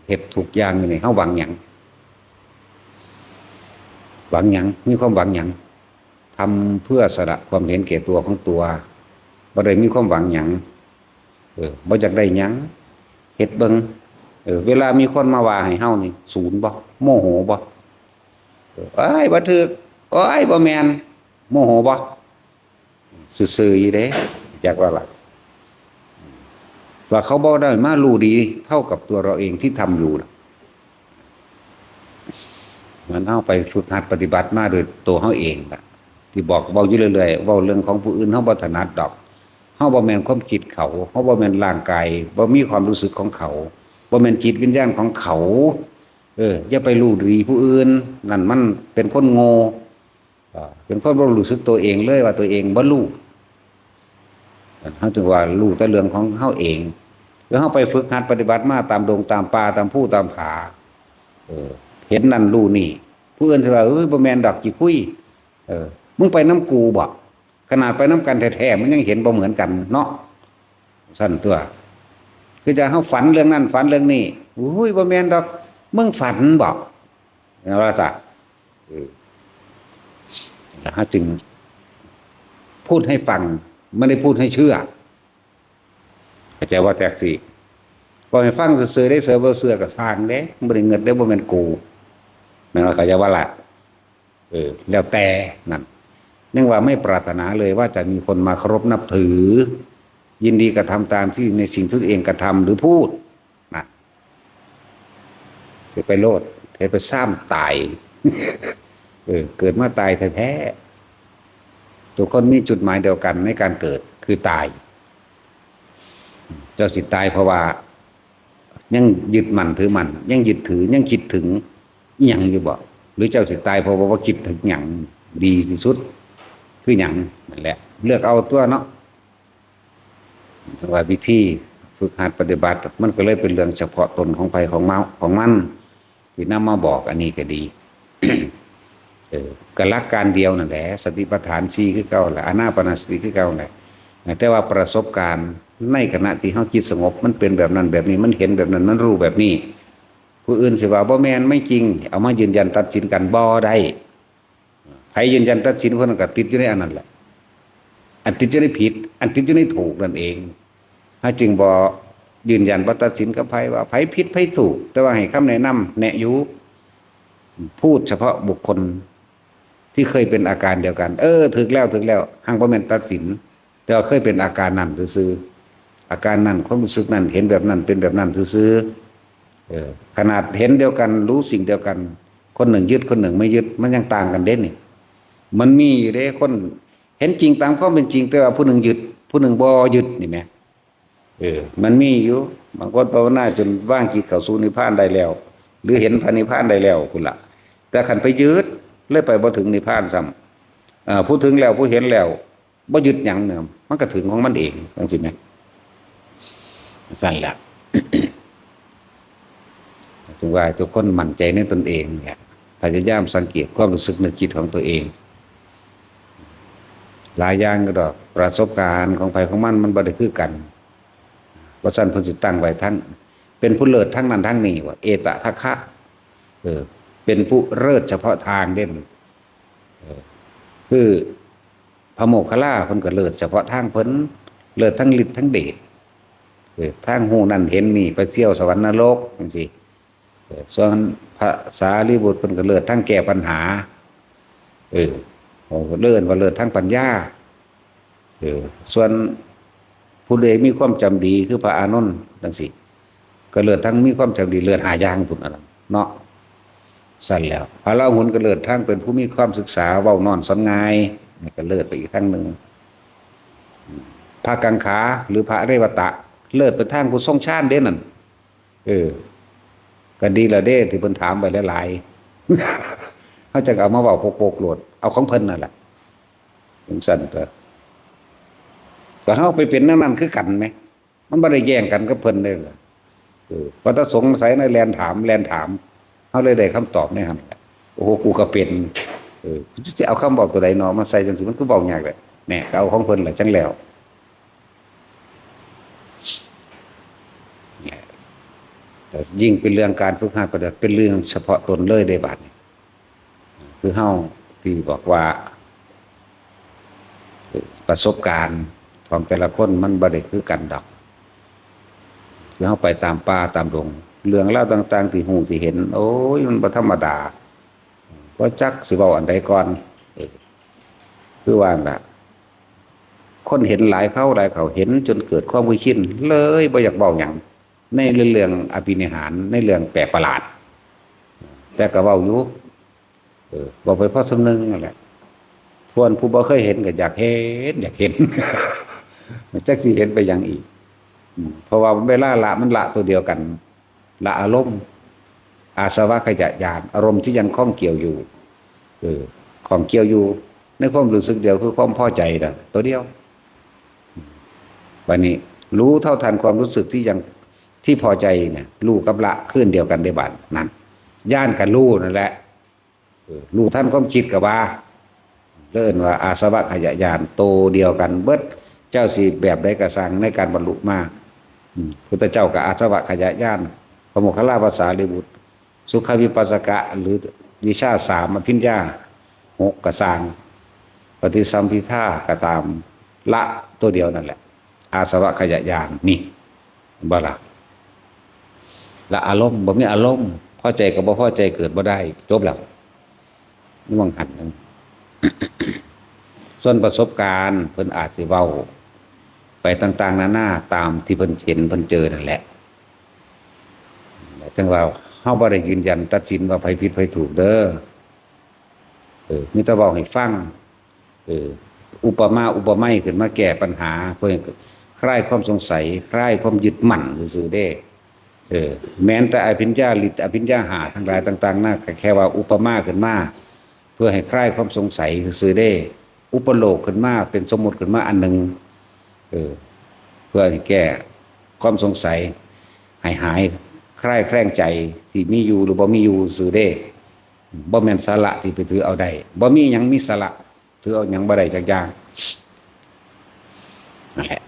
เฮ็ดทุกอย่างอยู่นี่ เฮาหวังหยัง หวังหยัง มีความหวังหยัง ทำเพื่อสละความเห็นแก่ตัวของตัว บ่ได้มีความหวังหยัง เออ บ่อยากได้หยัง เฮ็ดเบิ่ง เออ เวลามีคนมาว่าให้เฮานี่ สูนบ่ โมโหบ่ เออ โอ้ย บ่ถูก โอ้ย บ่แม่น โมโหบ่ ซื่อๆ อยู่เด้ จักว่าล่ะ ว่าเขาบ่ได้มารู้ดีเท่ากับตัวเราเองที่ทำอยู่น่ะ มันเฮาไปฝึกหัดปฏิบัติมาโดยตัวเฮาเองล่ะ ที่บอกเว้าอยู่เรื่อยๆ เว้าเรื่องของผู้อื่นเฮาบ่ถนัดดอก เฮาบ่แม่นความคิดเขา เฮาบ่แม่นร่างกาย บ่มีความรู้สึกของเขา บ่แม่นจิตวิญญาณของเขา เออ อย่าไปรู้ดีผู้อื่น นั่นมันเป็นคนโง่ อ่า เป็นคนบ่รู้สึกตัวเองเลยว่าตัวเองบ่รู้ เฮาจึงว่ารู้แต่เรื่องของเฮาเอง แล้วเฮาไปฝึกหัดปฏิบัติมาตามดงตามป่าตามภูตามผา เออ เห็นนั่นรู้นี่ ผู้อื่นสิว่า เอ้ย บ่แม่นดอก ขี้คุย เออ มึงไปนำกูบ่ ขนาดไปนำกันแท้ๆ มันยังเห็นบ่เหมือนกันเนาะ ซั่นตัว คือจะเฮาฝันเรื่องนั้นฝันเรื่องนี้ อุ้ย บ่แม่นดอก มึงฝันบ่ แม่นว่าซะ เออ เฮาจึงพูดให้ฟัง ไม่ได้พูดให้เชื่อ เข้าใจว่าแท็กซี่ เว้าให้ฟังซื่อๆ ได้ เชื่อบ่เชื่อก็ซ่างเด้ บ่ได้เงินเด้ บ่แม่นกู แม่นว่า เข้าใจว่าล่ะ เออ แล้วแต่นั่น ยังว่าไม่ปรารถนาเลยว่าจะมีคนมาเคารพนับถือ ยินดีกระทำตามที่ในสิ่งที่ตัวเองกระทำหรือพูด นะ เฮ็ดไปโลด เฮ็ดไปซ้ำตาย เออ เกิดมาตายแท้ๆ ทุกคนมีจุดหมายเดียวกันในการเกิด คือตาย เจ้าสิตายเพราะว่า ยังยึดมั่นถือมั่น ยังยึดถือ ยังคิดถึงอิหยังอยู่บ่ หรือเจ้าสิตายเพราะว่าบ่คิดถึงหยัง ดีที่สุด คือหยัง นั่นแหละ เลือกเอาตัวเนาะ แต่ว่าวิธีฝึกหัดปฏิบัติ มันก็เลยเป็นเรื่องเฉพาะตนของไผของเมา ของมัน ที่นำมาบอกอันนี้ก็ดี เออ ก็หลักการเดียวนั่นแหละ สติปัฏฐานสี่คือเก่าแหละ อานาปานสติคือเก่าแหละ แต่ว่าประสบการณ์ในขณะที่เฮาจิตสงบ มันเป็นแบบนั้นแบบนี้ มันเห็นแบบนั้น มันรู้แบบนี้ ผู้อื่นสิว่าบ่แม่น ไม่จริง เอามายืนยันตัดสินกันบ่ได้ ไผยืนยันตัดสิน คนนั้นก็ติดอยู่ในอันนั้นแหละ อันติดอยู่ในผิด อันติดอยู่ในถูกนั่นเอง เฮาจึงบ่ยืนยันบ่ตัดสินกับไผว่าไผผิดไผถูก แต่ว่าให้คำแนะนำแนะอยู่ พูดเฉพาะบุคคลที่เคยเป็นอาการเดียวกัน เออ ถูกแล้ว ถูกแล้ว หังบ่แม่นตัดสิน แต่ว่าเคยเป็นอาการนั้นซื่อๆ อาการนั้น ความรู้สึกนั้น เห็นแบบนั้น เป็นแบบนั้นซื่อ เออ ขนาดเห็นเดียวกัน รู้สิ่งเดียวกัน คนหนึ่งยึด คนหนึ่งไม่ยึด มันยังต่างกันเด้นี่ มันมีอยู่เด้ คนเห็นจริงตามความเป็นจริง แต่ว่าผู้หนึ่งยึด ผู้หนึ่งบ่ยึดนี่แหม เออ มันมีอยู่ บางคนภาวนาจนวางจิตเข้าสู่นิพพานได้แล้ว หรือเห็นพระนิพพานได้แล้วพุ้นละ แต่คันไปยึด เลยไปบ่ถึงนิพพานซ้ำ เอ่อ ผู้ถึงแล้ว ผู้เห็นแล้ว บ่ยึดหยังเนี่ย มันก็ถึงของมันเอง จังซี้แหม ซั่นแหละ จึงว่าทุกคนมั่นใจในตนเองแหละ พยายามสังเกตความรู้สึกนึกคิดของตัวเอง หลายอย่างก็ดอก ประสบการณ์ของไผของมัน มันบ่ได้คือกัน ว่าซั่นเพิ่นสิตั้งไว้ทั้ง เป็นผู้เลิศทั้งนั้นทั้งนี้ ว่าเอตทัคคะ เออ เป็นผู้เลิศเฉพาะทางเด้ เออ คือพระโมคคัลลาเพิ่นก็เลิศเฉพาะทางเพิ่น เลิศทั้งฤทธิ์ทั้งเดช เออ ทางฮู้นั่นเห็นนี่ ไปเที่ยวสวรรค์นรกจังซี่ เออ ส่วนพระสารีบุตรเพิ่นก็เลิศทั้งแก้ปัญหา เออ โอ้ เลิศว่าเลิศทั้งปัญญา เออ ส่วนผู้ใดมีความจำดีคือพระอานนท์จังซี่ ก็เลิศทั้งมีความจำดี เลิศห้าอย่างพุ้นอันนั้นเนาะ ซั่นแล้ว พระอรหันต์ก็เลิศทั้งเป็นผู้มีความศึกษา เว้านอนสอนง่าย นี่ก็เลิศไปอีกทางหนึ่ง พระกังขาหรือพระเรวตะ เลิศไปทางผู้ทรงฌานเด้นั่น เออ ก็ดีละเด้ที่เพิ่นถามไปหลายๆ เฮาจั่งเอามาเว้าโปกๆโลด เอาของเพิ่นนั่นแหละ จังซั่นก็ ก็เฮาไปเป็นแนวนั้นคือกันแหม มันบ่ได้แย่งกันกับเพิ่นเด้ล่ะ เออ พอตาสงสัยในแล่นถาม แล่นถาม เฮาเลยได้คำตอบในหั่นแหละ โอ้โห กูก็เป็น เออ กูสิเอาคำเว้าตัวใดเนาะมาใส่จังซี่ มันคือเว้ายากแหละ แหน่ ก็เอาของเพิ่นล่ะจั่งแล้ว แต่ยิ่งเป็นเรื่องการฝึกหัดปฏิบัติ เป็นเรื่องเฉพาะตนเลยเด้บาดนี้ คือเฮาที่บอกว่า ประสบการณ์ของแต่ละคนมันบ่ได้คือกันดอก คือเฮาไปตามป่าตามดง เรื่องราวต่างๆที่ฮู้ที่เห็น โอ้ย มันบ่ธรรมดา บ่จักสิเว้าอันใดก่อน เออ คือว่านั่นล่ะ คนเห็นหลายเข้าหลายเข้า เห็นจนเกิดความเคยชิน เลยบ่อยากเว้าหยัง ในเรื่องอภินิหาร ในเรื่องแปลกประหลาด แต่ก็เว้าอยู่ เออ เว้าไปพอส่ำหนึ่งนั่นแหละ ส่วนผู้บ่เคยเห็นก็อยากเห็น อยากเห็น มันจักสิเห็นไปหยังอีก อืม เพราะว่าเวลาละมันละตัวเดียวกัน ละอารมณ์ อาสวะขยะญาณ อารมณ์ที่ยังข้องเกี่ยวอยู่ เออ ข้องเกี่ยวอยู่ ในความรู้สึกเดียวคือความพอใจน่ะ ตัวเดียว บัดนี้ รู้เท่าทันความรู้สึกที่ยัง ที่พอใจเนี่ย รู้กับละคืนเดียวกันได้บาดนั่น ญาณกับรู้นั่นแหละ เออ รู้ทันความคิดก็ว่า เอิ้นว่าอาสวะขยะญาณ โตเดียวกันเบิด เจ้าสิแบบใดก็ซ่างในการบรรลุมา อืม พุทธเจ้าก็อาสวะขยะญาณ พระโมคคัลลา พระสารีบุตร สุขวิปัสสกะ หรือวิชาสามอภิญญาหกก็ซ่าง ปฏิสัมภิทาก็ตาม ละตัวเดียวนั่นแหละ อาสวะขยะญาณนี่ บ่ล่ะ ละอารมณ์ บ่มีอารมณ์ พอใจกับบ่พอใจเกิดบ่ได้ จบแล้ว นี่มองหันหนึ่ง ส่วนประสบการณ์เพิ่นอาจสิเว้าไปต่างๆนานาตามที่เพิ่นเห็นเพิ่นเจอนั่นแหละ จั่งว่าเฮาบ่ได้ยืนยันตัดสินว่าไผผิดไผถูกเด้อ เออ มีแต่เว้าให้ฟัง เออ อุปมาอุปไมยขึ้นมาแก้ปัญหา เพื่อให้คลายความสงสัย คลายความยึดมั่นซื่อๆเด้ เออ แม้นแต่อภิญญาฤทธิ์ อภิญญาห้าทั้งหลายต่างๆนะ ก็แค่ว่าอุปมาขึ้นมา เพื่อให้คลายความสงสัยซื่อๆเด้ อุปโลกขึ้นมา เป็นสมมุติขึ้นมาอันหนึ่ง เออ เพื่อให้แก้ความสงสัย ให้หายคลายแคลงใจที่มีอยู่หรือบ่มีอยู่ซื่อเด้ บ่แม่นสาระที่ไปถือเอาได้ บ่มีหยังมีสาระ ถือเอาหยังบ่ได้จักอย่าง นั่นแหละ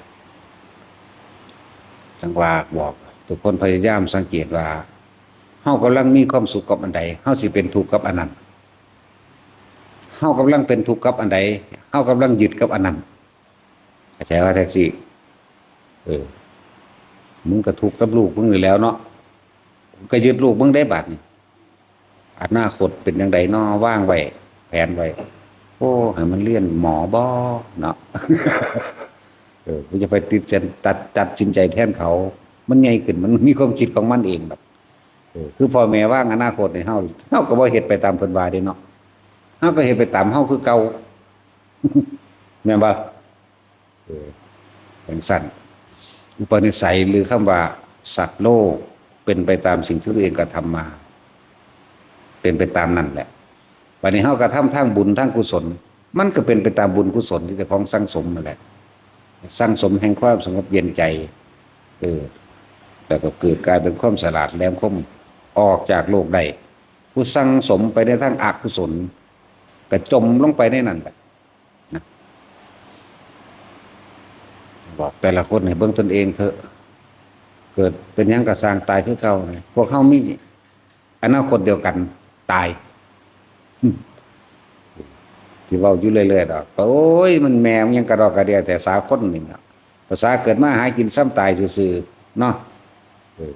จั่งว่าบอกทุกคนพยายามสังเกตว่า เฮากำลังมีความสุขกับอันใด เฮาสิเป็นทุกข์กับอันนั้น เฮากำลังเป็นทุกข์กับอันใด เฮากำลังยึดกับอันนั้น เข้าใจว่าแท็กซี่ เออ มึงก็ทุกข์กับลูกมึงนี่แหล้วเนาะ มึงก็ยึดลูกมึงได้บาดนี่ อนาคตเป็นจั่งใดน้อ วางไว้ แผนไว้ โอ้ ให้มันเรียนหมอบ่เนาะ เออ กูจะไปติดเส้น ตัด ตัดสินใจแทนเขา มันใหญ่ขึ้น มันมีความคิดของมันเองแบบ เออ คือพ่อแม่วางอนาคตให้เฮา เฮาก็บ่เฮ็ดไปตามเพิ่นว่าเด้เนาะ เฮาก็เฮ็ดไปตามเฮาคือเก่า แม่นบ่ เออ จั่งซั้น อุปนิสัยหรือคำว่าสัตว์โลกเป็นไปตามสิ่งที่ตัวเองกระทำมา เป็นไปตามนั่นแหละ บัดนี้เฮากระทำทางบุญทางกุศล มันก็เป็นไปตามบุญกุศลที่เจ้าของสั่งสมนั่นแหละ สั่งสมแห่งความสงบเย็นใจ เออ แล้วก็เกิดกลายเป็นความฉลาดแหลมคม ออกจากโลกได้ ผู้สั่งสมไปในทางอกุศล ก็จมลงไปในนั่นแหละนะ บอกแต่ละคนให้เบิ่งตนเองเถอะ เกิดเป็นหยังก็ซ่างตายคือเก่านะ พวกเฮามีอนาคตเดียวกัน ตาย ที่เว้าอยู่เรื่อยๆดอก โอ้ย มันแม่มันยังกระดอกกระเดียแต่สาคนนี่เนาะ ภาษาเกิดมาหากินซ้ำตายซื่อๆเนาะ เออ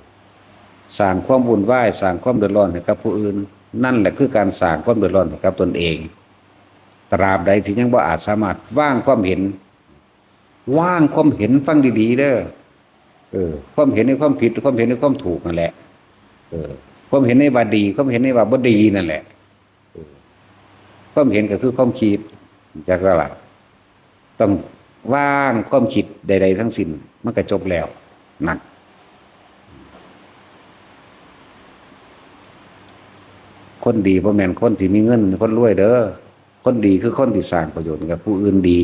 สร้างความวุ่นวาย สร้างความเดือดร้อนให้กับผู้อื่น นั่นแหละคือการสร้างความเดือดร้อนให้กับตนเอง ตราบใดที่ยังบ่อาจสามารถวางความเห็น วางความเห็น ฟังดีๆเด้อ เออ ความเห็นในความผิด ความเห็นในความถูกนั่นแหละ เออ ความเห็นในว่าดี ความเห็นในว่าบ่ดีนั่นแหละ เออ ความเห็นก็คือความคิด จักว่าล่ะ ต้องวางความคิดใดๆทั้งสิ้น มันก็จบแล้ว นั่น คนดีบ่แม่นคนที่มีเงิน คนรวยเด้อ คนดีคือคนที่สร้างประโยชน์ให้กับผู้อื่นดี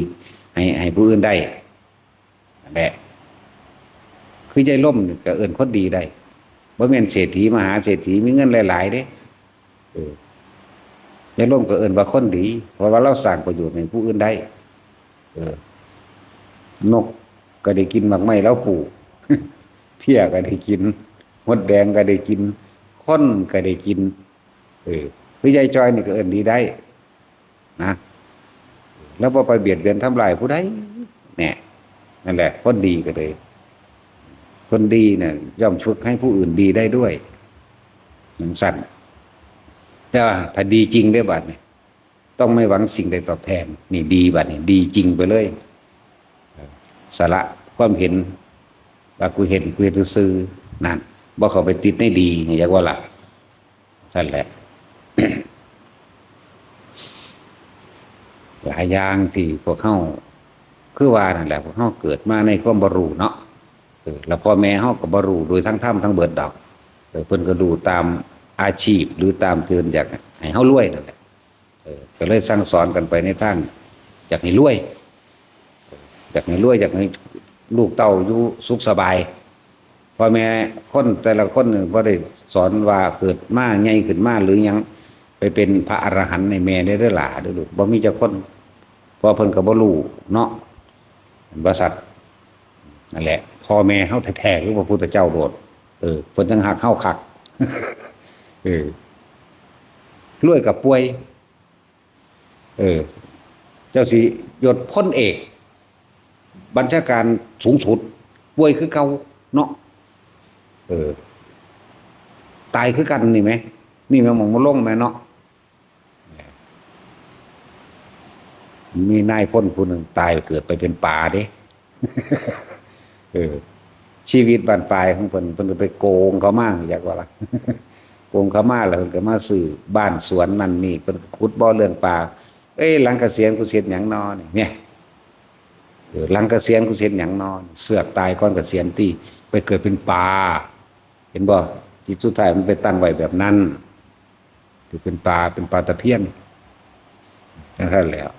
ให้ ให้ผู้อื่นได้ นั่นแหละ คือยายล่มนี่ก็เอิ้นคนดีได้ บ่แม่นเศรษฐีมหาเศรษฐีมีเงินหลายๆเด้ เออ ยายล่มก็เอิ้นว่าคนดี เพราะว่าลาวสร้างประโยชน์ให้ผู้อื่นได้ เออ นกก็ได้กินหมากไม้ลาวปลูก เพี้ยก็ได้กิน มดแดงก็ได้กิน คนก็ได้กิน เออ คือยายจอยนี่ก็เอิ้นดีได้ นะ แล้วบ่ไปเบียดเบียนทำลายผู้ใด เนี่ย นั่นแหละ คนดีก็เลย คนดีเนี่ยย่อมฝึกให้ผู้อื่นดีได้ด้วย จั่งซั้น แต่ว่าถ้าดีจริงเด้อบัดนี้ ต้องไม่หวังสิ่งใดตอบแทน นี่ดีบัดนี้ ดีจริงไปเลย สละความเห็น ว่ากูเห็น กูเห็นซื่อๆ นั่น บ่เข้าไปติดในดี อยากว่าล่ะ ซั่นแหละ หลายอย่างที่พวกเฮา คือว่านั่นแหละ พวกเฮาเกิดมาในความบ่รู้เนาะ เออ แล้วพ่อแม่เฮาก็บ่รู้โดยทั้งธรรมทั้งเบิดดอก เออ เพิ่นก็รู้ตามอาชีพ หรือตามที่เพิ่นอยากให้เฮารวยนั่นแหละ เออ ก็เลยสั่งสอนกันไปในทางอยากให้รวย อยากให้รวย อยากให้ลูกเต้าอยู่สุขสบาย พ่อแม่คนแต่ละคนนี่บ่ได้สอนว่าเกิดมาใหญ่ขึ้นมาหรือหยัง ไปเป็นพระอรหันต์ให้แม่ได้เด้อหล่าเด้อลูก บ่มีจักคน เพราะเพิ่นก็บ่รู้เนาะ ว่าสัตว์ นั่นแหละ พ่อแม่เฮาแท้ๆ คือพระพุทธเจ้าโลด เออ เพิ่นจั่งฮักเฮาคัก เออ รวยก็ป่วย เออ เจ้าสิยศพลเอก บัญชาการสูงสุด ป่วยคือเก่าเนาะ เออ ตายคือกันนี่แหม นี่แหมหม่องบ่ลงแหมเนาะ มีนายพลผู้หนึ่งตายเกิดไปเป็นปลาเด้ เออ ชีวิตบั้นปลายของเพิ่น เพิ่นก็ไปโกงเขามา อยากว่าล่ะ โกงเขามาแล้วเพิ่นก็มาซื้อบ้านสวนนั่นนี่ เพิ่นก็ขุดบ่อเลี้ยงปลา เอ้ย หลังเกษียณกูสิเฮ็ดหยังน้อนี่ เนี่ย เออ หลังเกษียณกูสิเฮ็ดหยังน้อนี่ เสือกตายก่อนเกษียณติ ไปเกิดเป็นปลา เห็นบ่ จิตสุดท้ายมันไปตั้งไว้แบบนั้น คือเป็นปลา เป็นปลาตะเพียน จั่งซั้นแหล้ว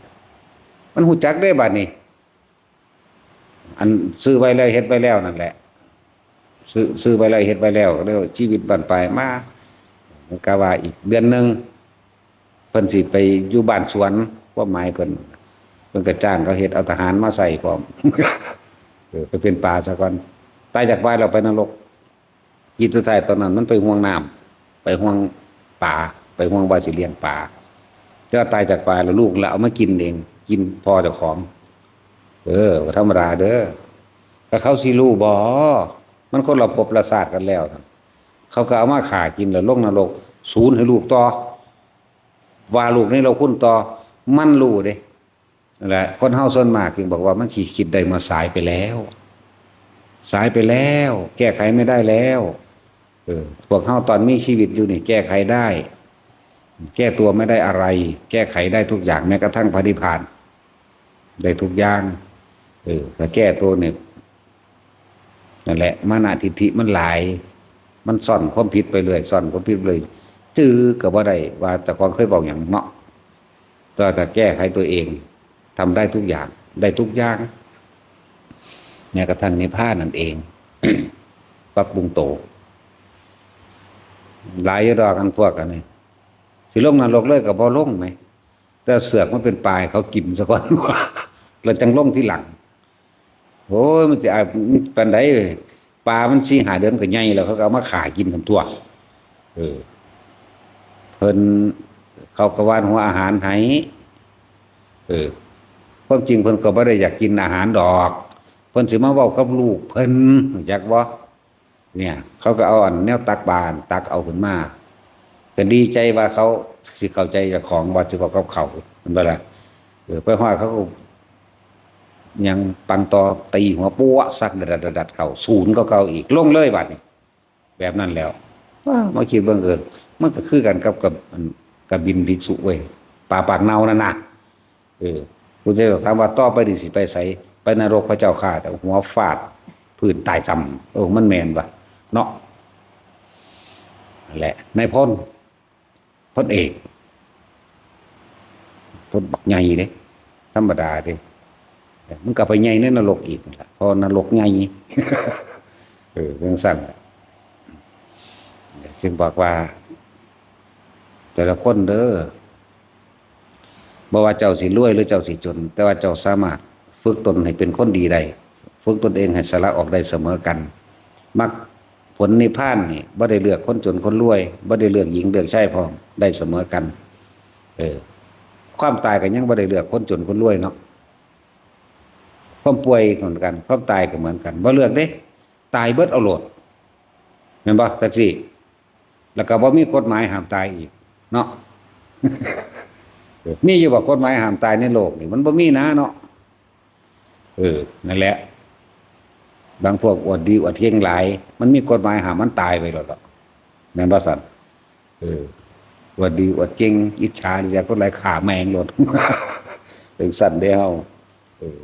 มันฮู้จักเด้บัดนี้ อันซื้อไว้แล้วเฮ็ดไว้แล้วนั่นแหละ ซื้อ ซื้อไว้แล้วเฮ็ดไว้แล้ว แล้วชีวิตบั้นปลายมา มันก็ว่าอีกเดือนหนึ่ง เพิ่นสิไปอยู่บ้านสวน ความหมายเพิ่น เพิ่นก็จ้างเขาเฮ็ด เอาทหารมาใส่พร้อม เออ ไปเป็นปลาซะก่อน ตายจากปลาแล้วไปนรก จิตสุดท้ายตอนนั้นมันไปห่วงน้ำ ไปห่วงปลา ไปห่วงว่าสิเลี้ยงปลา แต่ว่าตายจากปลาแล้วลูกละเอามากินเอง กินพ่อเจ้าของ เออ บ่ธรรมดาเด้อ ก็เขาสิรู้บ่ มันคนละภพละชาติกันแล้วนะ เขาก็เอามาฆ่ากินแล้วลงนรก สูญให้ลูกต่อ ว่าลูกในโลกคุณต่อ มันรู้เด้ นั่นแหละ คนเฮาส่วนมากจึงบอกว่ามันสิคิดได้เมื่อสายไปแล้ว สายไปแล้ว แก้ไขไม่ได้แล้ว ออ พวกเฮาตอนมีชีวิตอยู่นี่แก้ไขได้ แก้ตัวไม่ได้อะไร แก้ไขได้ทุกอย่าง แม้กระทั่งพระนิพพาน ได้ทุกอย่าง เออ ถ้าแก้ตัวเนี่ย นั่นแหละ มานะทิฏฐิมันหลาย มันซ่อนความผิดไปเรื่อย ซ่อนความผิดไปเรื่อย จื้อก็บ่ได้ว่าเจ้าของเคยเว้าหยังเนาะ แต่ถ้าแก้ไขตัวเอง ทำได้ทุกอย่าง ได้ทุกอย่าง แม้กระทั่งนิพพานนั่นเอง ปรับปรุงโต หลายอยู่ดอก อันพวกอันนี้ สิลงนรกเลยก็บ่ลงแหม แต่เสือกมันเป็นปลาให้เขากินซะก่อน แล้วจั่งลงทีหลัง โอ้ย มันสิอายปานใด ปลามันสี่ห้าเดือนก็ใหญ่แล้ว เขาก็เอามาฆ่ากินซั่นตั๊ว เออ เพิ่น เขาก็หว่านหัวอาหารให้ เออ ความจริงเพิ่นก็บ่ได้อยากกินอาหารดอก เพิ่นสิมาเว้ากับลูกเพิ่น รู้จักบ่ เนี่ย เขาก็เอาอันแนวตักบาตรตักเอาขึ้นมา ก็ดีใจว่าเขาสิเข้าใจเจ้าของ ว่าสิเว้ากับเขา แม่นบ่ล่ะ เออ ไปฮอดเขาก็ ยังปังต่อ ตีหัวปั๊วะ สักดัดๆๆๆ เข้าศูนย์ก็เก่าอีก ลงเลยบัดนี้ แบบนั้นแล้ว ว้า มาคิดเบิ่ง เออ มันก็คือกันกับ กับ อัน กบินภิกษุเว้ย ปลาปากเน่านั่นน่ะ เออ พุทธเจ้าถามว่า ต่อไปนี่สิไปไส ไปนรกพระเจ้าข้า แต่หัวฟาดพื้นตายซ้ำ เออ มันแม่นบ่เนาะ นั่นแหละ นายพล พลเอก พลบักใหญ่เด้ ธรรมดาเด้ มันก็ไปใหญ่ในนรกอีกนั่นล่ะ เพราะนรกใหญ่ เออ จั่งซั้นล่ะ จึงบอกว่า แต่ละคนเด้อ บ่ว่าเจ้าสิรวยหรือเจ้าสิจน แต่ว่าเจ้าสามารถฝึกตนให้เป็นคนดีได้ ฝึกตนเองให้สละออกได้เสมอกัน มรรคผลนิพพานนี่บ่ได้เลือกคนจนคนรวย บ่ได้เลือกหญิงเลือกชายพร้อม ได้เสมอกัน เออ ความตายก็ยังบ่ได้เลือกคนจนคนรวยเนาะ ความป่วยก็เหมือนกัน ความตายก็เหมือนกัน บ่เลือกเด้ ตายเบิดเอาโลด แม่นบ่ จั่งซี้ แล้วก็บ่มีกฎหมายห้ามตายอีกเนาะ มีอยู่บ่กฎหมายห้ามตายในโลกนี่ มันบ่มีนะเนาะ เออ นั่นแหละ บางพวกอวดดีอวดเก่งหลาย มันมีกฎหมายห้ามมันตายไปโลดดอก แม่นบ่ซั่น เออ อวดดีอวดเก่ง อิจฉาริษยาคนหลาย ฆ่าแม่งโลด จั่งซั้นเด้เฮา เออ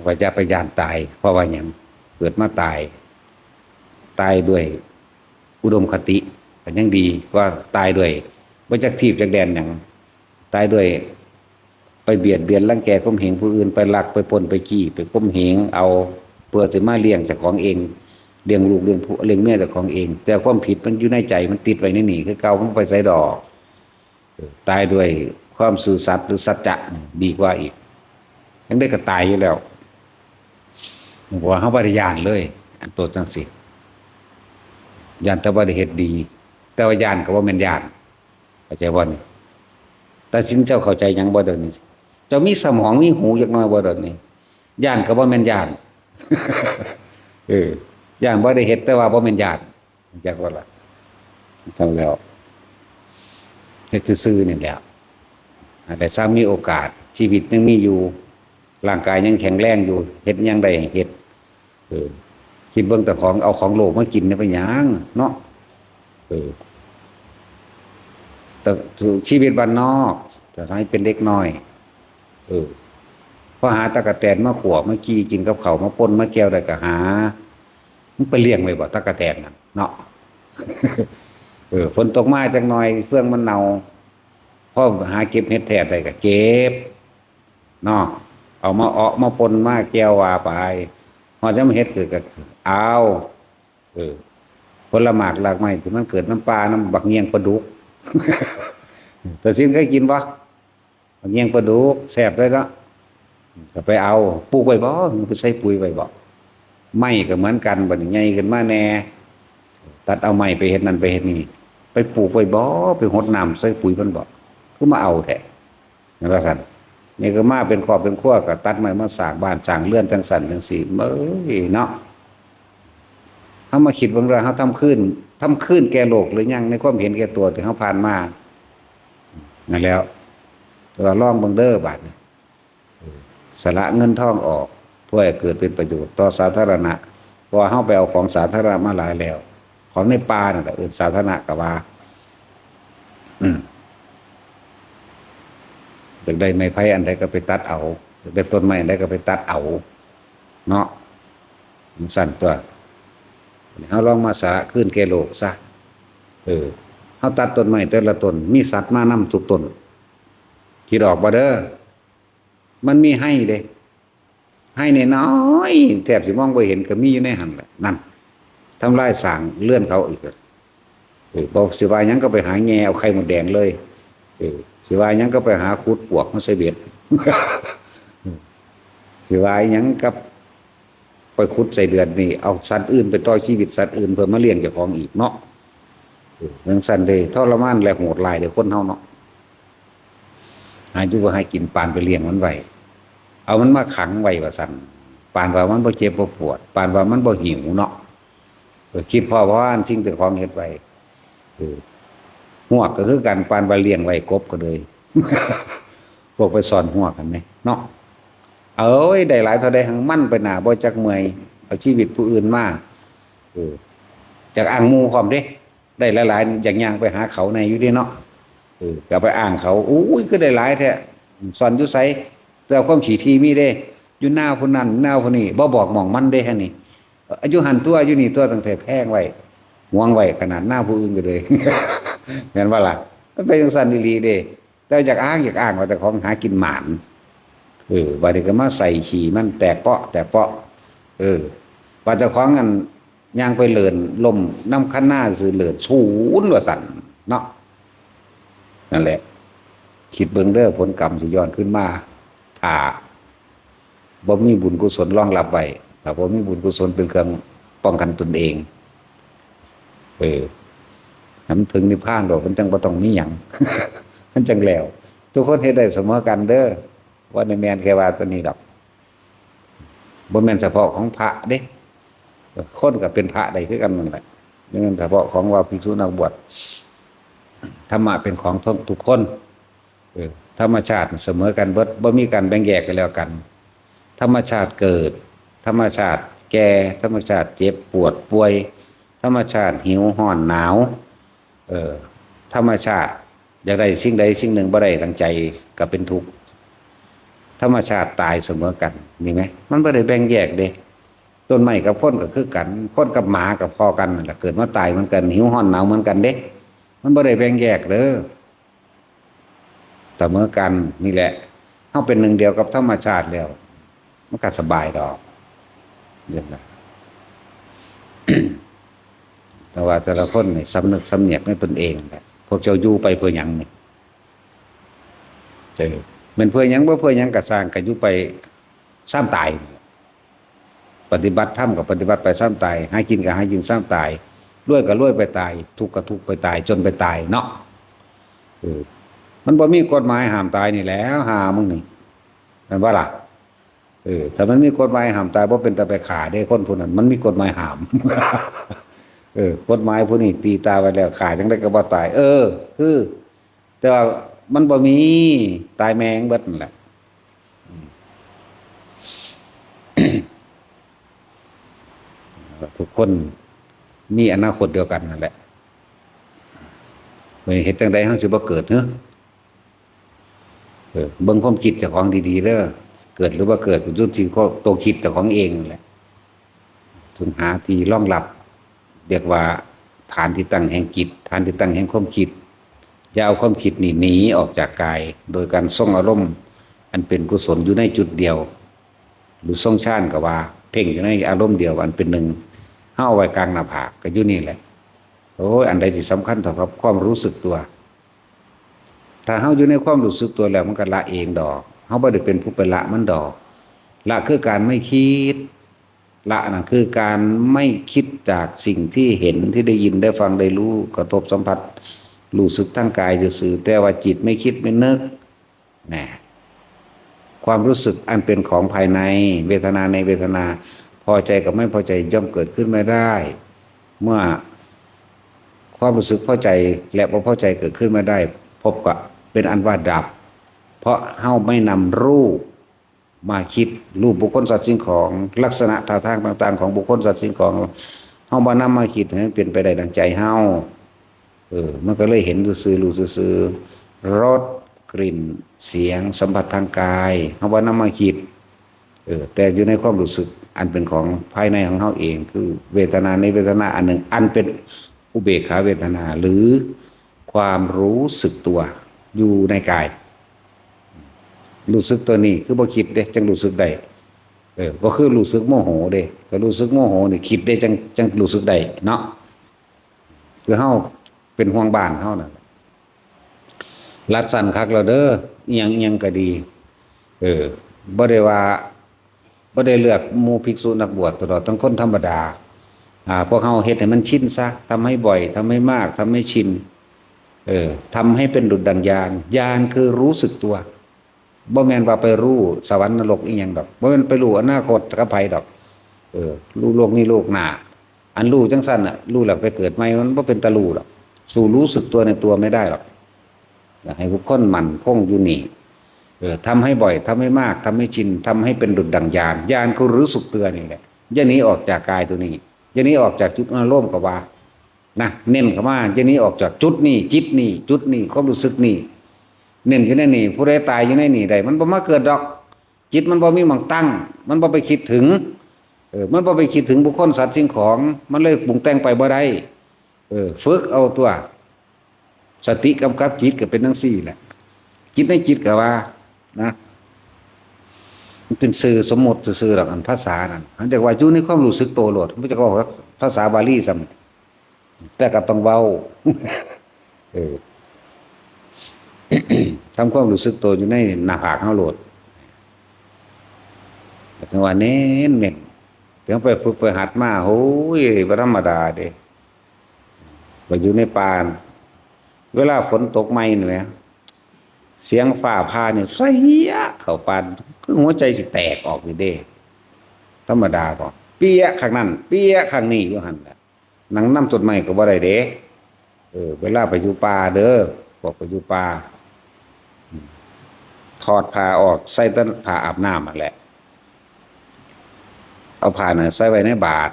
ว่าอย่าไปย้านตาย เพราะว่าหยัง เกิดมาตาย ตายด้วยอุดมคติก็ยังดีกว่าตายด้วยบ่จักทีบจักแดนหยัง ตายด้วยไปเบียดเบียนรังแกข่มเหงผู้อื่น ไปลัก ไปปล้น ไปจี้ ไปข่มเหงเอา เพื่อสิมาเลี้ยงเจ้าของเอง เลี้ยงลูก เลี้ยงผัว เลี้ยงเมียเจ้าของเอง แต่ความผิดมันอยู่ในใจ มันติดไว้ในนี่คือเก่า มันบ่ไปไสดอก เออ ตายด้วยความซื่อสัตย์หรือสัจจะนี่ดีกว่าอีก จั่งใด๋ก็ตายอยู่แล้ว เพราะว่าเฮาบ่ได้ย้านเลย อันโตจั่งซี้ ย้านแต่บ่ได้เฮ็ดดี แต่ว่าย้านก็บ่แม่นย้าน เข้าใจบ่นี่ ตัดสิน เจ้าเข้าใจหยังบ่เดี๋ยวนี้ เจ้ามีสมองมีหูจักหน่อยบ่เดี๋ยวนี้ ย้านก็บ่แม่นย้าน เออ ย้านบ่ได้เฮ็ด แต่ว่าบ่แม่นย้าน จักว่าล่ะ เท่าแล้ว เฮ็ดซื่อๆนี่แหละ อันใด๋ซ้ำมีโอกาส ชีวิตยังมีอยู่ ร่างกายยังแข็งแรงอยู่ เฮ็ดหยังได้เฮ็ด เออ คิดเบิ่งแต่ของ เอาของโลกมากินเนี่ยเป็นหยังเนาะ เออ แต่ชีวิตบ้านนอก แต่สมัยเป็นเด็กน้อย เออ พอหาตั๊กแตนมาขั่ว มาจี่กินกับข้าว มาป่น มาแจ่วได้ก็หา มันไปเลี้ยงไว้บ่ ตั๊กแตนนั่นเนาะ เออ ฝนตกมาจักหน่อย เฟืองมันเน่า พอหาเก็บเห็ดแทดได้ก็เก็บ เนาะ เอามาเออกมาป่น มาแจ่วว่าไป ฮอดยามเห็ดเกิดก็เอา เออ ผลหมากรากไม้ที่มันเกิดนำป่านำบักเงี่ยงปลาดุก ตาซินเคยกินบ่ บักเงี่ยงปลาดุก แซ่บเลยเนาะ ก็ไปเอา ปลูกไว้บ่ ไปใส่ปุ๋ยไว้บ่ ไม้ก็เหมือนกัน บัดนี้ใหญ่ขึ้นมาแหน่ ตัดเอาไม้ไปเฮ็ดนั่นไปเฮ็ดนี่ ไปปลูกไว้บ่ ไปหดน้ำใส่ปุ๋ยมันบ่ คือมาเอาแท้ แม่นว่าซั่น นี่ก็มาเป็นครอบเป็นครัว ก็ตัดไม้มาสร้างบ้านสร้างเรือนจั่งซั่นจั่งซี้ เอ้ย เนาะ เฮามาคิดเบิ่งเด้อ เฮาทำคืน ทำคืนแก่โลกหรือยัง ในความเห็นแก่ตัวที่เฮาผ่านมา นั่นแหล้ว แต่ว่าลองเบิ่งเด้อบาดนี้ เออ สละเงินทองออก เพื่อให้เกิดเป็นประโยชน์ต่อสาธารณะ ราะว่าเฮาไปเอาของสาธารณะมาหลายแล้ว ของในป่านั่นแหละเอิ้นสาธารณะก็ว่า อืม อยากได้ไม้ไผ่อันใดก็ไปตัดเอา อยากได้ต้นไม้อันใดก็ไปตัดเอา เนาะ จั่งซั้นตั๊ว เฮาลองมาสละคืนแก่โลกซะ เออ เฮาตัดต้นไม้แต่ละต้น มีสัตว์มานำทุกต้น คิดออกบ่เด้อ มันมีไฮ่เด้ ไฮ่น้อยๆ แทบสิมองบ่เห็นก็มีอยู่ในหั่นแหละ นั่น ทำลายสร้างเรือนเขาอีกแล้ว เออ บ่สิว่าหยังก็ไปหาแง่เอาไข่มดแดงเลย เออ สิว่าหยังก็ไปหาขุดปวกมาใส่เบ็ด สิว่าหยังกับไปขุดไส้เดือนนี่ เอาสัตว์อื่นไปต่อชีวิตสัตว์อื่นเพื่อมาเลี้ยงเจ้าของอีกเนาะ เออ จั่งซั้นเด้ ทรมานและโหดร้ายเด้อคนเฮาเนาะ หาอยู่บ่หากิน ปานไปเลี้ยงมันไว้ เอามันมาขังไว้ว่าซั่น ปานว่ามันบ่เจ็บบ่ปวด ปานว่ามันบ่หิวเนาะ เออ คิดพ้อว่าอันสิ่งเจ้าของเฮ็ดไว้ เออ ฮวกก็คือกัน ปานว่าเลี้ยงไว้ กบก็เลย พวกไปซ่อนฮวกหั้นแหมเนาะ เอ้ย ได้หลายเท่าใดหั่งมันไปหน้า บ่จักเมื่อย เอาชีวิตผู้อื่นมา เออ จักอ้างหมู่พร้อมเด้ ได้หลายๆ อยากย่างไปหาเขาแน่อยู่เด้เนาะ เออ ก็ไปอ้างเขา อุ้ย คือได้หลายแท้ ซ่อนอยู่ไส แต่ความขี้ถี่มีเด้ อยู่หน้าผู้นั้น หน้าผู้นี้ บ่บอกหม่องมันเด้ หั่นนี่ เอ่อ อยู่หั่นตั๊ว อยู่นี่ตั๊ว ตั้งแต่แพงไว้ หวงไว้ ขนาดหน้าผู้อื่นก็เลย แม่นบ่ล่ะ มันเป็นจั่งซั้นอีหลีเด้ แต่อยากอ้าง อยากอ้างว่าเจ้าของหากินหมาน เออ บัดนี้ก็มาใส่ขี้มันแตกเปาะ แตกเปาะ เออ ว่าเจ้าของอัน ย่างไปเลินล้มนำคันนาซื่อ เลินศูนย์ว่าซั่นเนาะ นั่นแหละ คิดเบิ่งเด้อ ผลกรรมสิย้อนคืนมา ถ้าบ่มีบุญกุศลรองรับไว้ ถ้าบ่มีบุญกุศลเป็นเครื่องป้องกันตนเอง เออ ให้มันถึงนิพพานโลด มันจั่งบ่ต้องมีหยัง มันจั่งแล้ว ทุกคนเฮ็ดได้เสมอกันเด้อ บ่ได้แม่นแค่ว่าตัวนี้ดอก บ่แม่นเฉพาะของพระเด้ คนก็เป็นพระได้คือกันนั่นแหละ บ่แม่นเฉพาะของว่าภิกษุนักบวช ธรรมะเป็นของทุกคน เออ ธรรมชาติเสมอกันเบิด บ่มีการแบ่งแยกกันแล้วกัน ธรรมชาติเกิด ธรรมชาติแก่ ธรรมชาติเจ็บปวดป่วย ธรรมชาติหิวร้อนหนาว เออ ธรรมชาติอยากได้สิ่งใดสิ่งหนึ่งบ่ได้ดังใจก็เป็นทุกข์ ธรรมชาติตายเสมอกัน นี่ไหม มันบ่ได้แบ่งแยกเด้ ต้นไม้กับคนก็คือกัน คนกับหมาก็พ้อกันนั่นแหละ เกิดมาตายเหมือนกัน หิวร้อนหนาวเหมือนกันเด้ มันบ่ได้แบ่งแยกเด้อ เสมอกันนี่แหละ เฮาเป็นหนึ่งเดียวกับธรรมชาติแล้ว มันก็สบายดอก เด้อนะ แต่ว่าแต่ละคนนี่สำนึกสำเนียกในตนเองแหละ พวกเจ้าอยู่ไปเพื่อหยังนี่ เออ แม่นเพื่อหยัง บ่เพื่อหยังก็ซ่าง ก็อยู่ไปซ่ามตาย ปฏิบัติธรรมก็ปฏิบัติไปซ่ามตาย หากินก็หากินซ่ามตาย รวยก็รวยไปตาย ทุกข์ก็ทุกข์ไปตาย จนไปตายเนาะ เออ มันบ่มีกฎหมายห้ามตายนี่แหล้ว ห่ามึงนี่ แม่นบ่ล่ะ เออ ถ้ามันมีกฎหมายห้ามตาย บ่เป็นตาไปฆ่าเด้ คนผู้นั้น มันมีกฎหมายห้าม เออ กฎหมายผู้นี้ตีตาไว้แล้ว ฆ่าจั่งใดก็บ่ตาย เออ คือ แต่ว่ามันบ่มี ตายแม่งเบิดนั่นแหละ อืม ทุกคนมีอนาคตเดียวกันนั่นแหละ เฮ็ดจั่งใดเฮาสิบ่เกิด เฮ้อ เออ เบิ่งความคิดเจ้าของดีๆ เด้อ เกิดหรือบ่เกิด อยู่ที่ตัวคิดเจ้าของเองนั่นแหละ จงหาที่รองรับ เรียกว่าฐานที่ตั้งแห่งจิต ฐานที่ตั้งแห่งความคิด อย่าเอาความคิดนี่หนีออกจากกาย โดยการทรงอารมณ์อันเป็นกุศลอยู่ในจุดเดียว หรือทรงฌานก็ว่า เพ่งอยู่ในอารมณ์เดียวอันเป็นหนึ่ง เฮาเอาไว้กลางหน้าผาก ก็อยู่นี่แหละ โอ้ย อันใดสิสำคัญเท่ากับความรู้สึกตัว ถ้าเฮาอยู่ในความรู้สึกตัวแล้ว มันก็ละเองดอก เฮาบ่ได้เป็นผู้ไปละมันดอก ละคือการไม่คิด ละนั่นคือการไม่คิดจากสิ่งที่เห็น ที่ได้ยิน ได้ฟัง ได้รู้ กระทบสัมผัส รู้สึกทางกายซื่อๆ แต่ว่าจิตไม่คิดไม่นึก แน่ ความรู้สึกอันเป็นของภายใน เวทนาในเวทนา พอใจกับไม่พอใจย่อมเกิดขึ้นไม่ได้ เมื่อความรู้สึกพอใจและบ่พอใจเกิดขึ้นไม่ได้ พบก็เป็นอันว่าดับ เพราะเฮาไม่นำรูป มาคิด รูปบุคคลสัตว์สิ่งของ ลักษณะท่าทางต่างๆ ของบุคคลสัตว์สิ่งของ เฮาบ่นำมาคิดให้มันเป็นไปได้ดังใจเฮา เออ มันก็เลยเห็นซื่อๆ รู้ซื่อๆ รส กลิ่น เสียง สัมผัสทางกาย เฮาบ่นำมาคิด เออ แต่อยู่ในความรู้สึกอันเป็นของภายในของเฮาเอง คือเวทนาในเวทนาอันหนึ่ง อันเป็นอุเบกขาเวทนา หรือความรู้สึกตัวอยู่ในกาย รู้สึกตัวนี้คือบ่คิดเด้ จังรู้สึกได้ เออ บ่คือรู้สึกโมโหเด้ ถ้ารู้สึกโมโหนี่คิดเด้ จัง จังรู้สึกได้เนาะ คือเฮาเป็นห่วงบ้านเฮานั่นแหละ รัดสั้นคักแล้วเด้อ อิหยังอิหยังก็ดี เออ บ่ได้ว่า บ่ได้เลือกหมู่ภิกษุนักบวช ตลอดทั้งคนธรรมดา อ่า พวกเฮาเฮ็ดให้มันชินซะ ทำให้บ่อย ทำให้มาก ทำให้ชิน เออ ทำให้เป็นดุจดั่งญาณ ญาณคือรู้สึกตัว บ่แม่นว่าไปรู้สวรรค์นรกอีหยังดอก บ่แม่นไปรู้อนาคตกับไผดอก เออ รู้โลกนี้โลกหน้า อันรู้จังซั่นน่ะ รู้แล้วไปเกิดใหม่ มันบ่เป็นตารู้ดอก สู่รู้สึกตัวในตัวไม่ได้หรอก อยากให้บุคคลมั่นคงอยู่นี่ เออ ทำให้บ่อย ทำให้มาก ทำให้ชิน ทำให้เป็นดุจดั่งญาณ ญาณคือรู้สึกตัวนี่แหละ อย่าหนีออกจากกายตัวนี้ อย่าหนีออกจากจุดอารมณ์ก็ว่า นะ เน้นเข้ามา อย่าหนีออกจากจุดนี้ จิตนี้ จุดนี้ ความรู้สึกนี้ เน้นอยู่ในนี่ ผู้ใดตายอยู่ในนี่ได้ มันบ่มาเกิดดอก จิตมันบ่มีหม่องตั้ง มันบ่ไปคิดถึง เออ มันบ่ไปคิดถึงบุคคลสัตว์สิ่งของ มันเลยปรุงแต่งไปบ่ได้ เออ ฝึกเอาตัว สติกำกับจิตก็เป็นจั่งซี้แหละ จิตในจิตก็ว่า นะ มันเป็นชื่อสมมุติซื่อๆดอก อันภาษานั่น เฮาจักว่าอยู่ในความรู้สึกโตโลด บ่จักว่าภาษาบาลีซ้ำ แต่ก็ต้องเว้า เออ ทำความรู้สึกโตอยู่ในหน้าผากเฮาโลด แต่จังว่าเน้นๆ เพียงไปฝึกไปหัดมา โอ้ย บ่ธรรมดาเด้ ไปอยู่ในป่า เวลาฝนตกใหม่นี่แหม เสียงฟ้าผ่านี่ ไสยะ เข้าป่า คือหัวใจสิแตกออกนี่เด้ ธรรมดาบ่ เปี้ยข้างนั้น เปี้ยข้างนี้อยู่หั่นแหละ นั่งนำต้นไม้ก็บ่ได้เด้ เออ เวลาไปอยู่ป่าเด้อ พวกไปอยู่ป่า ถอดผ้าออก ใส่แต่ผ้าอาบน้ำนั่นแหละ เอาผ้าน่ะใส่ไว้ในบาตร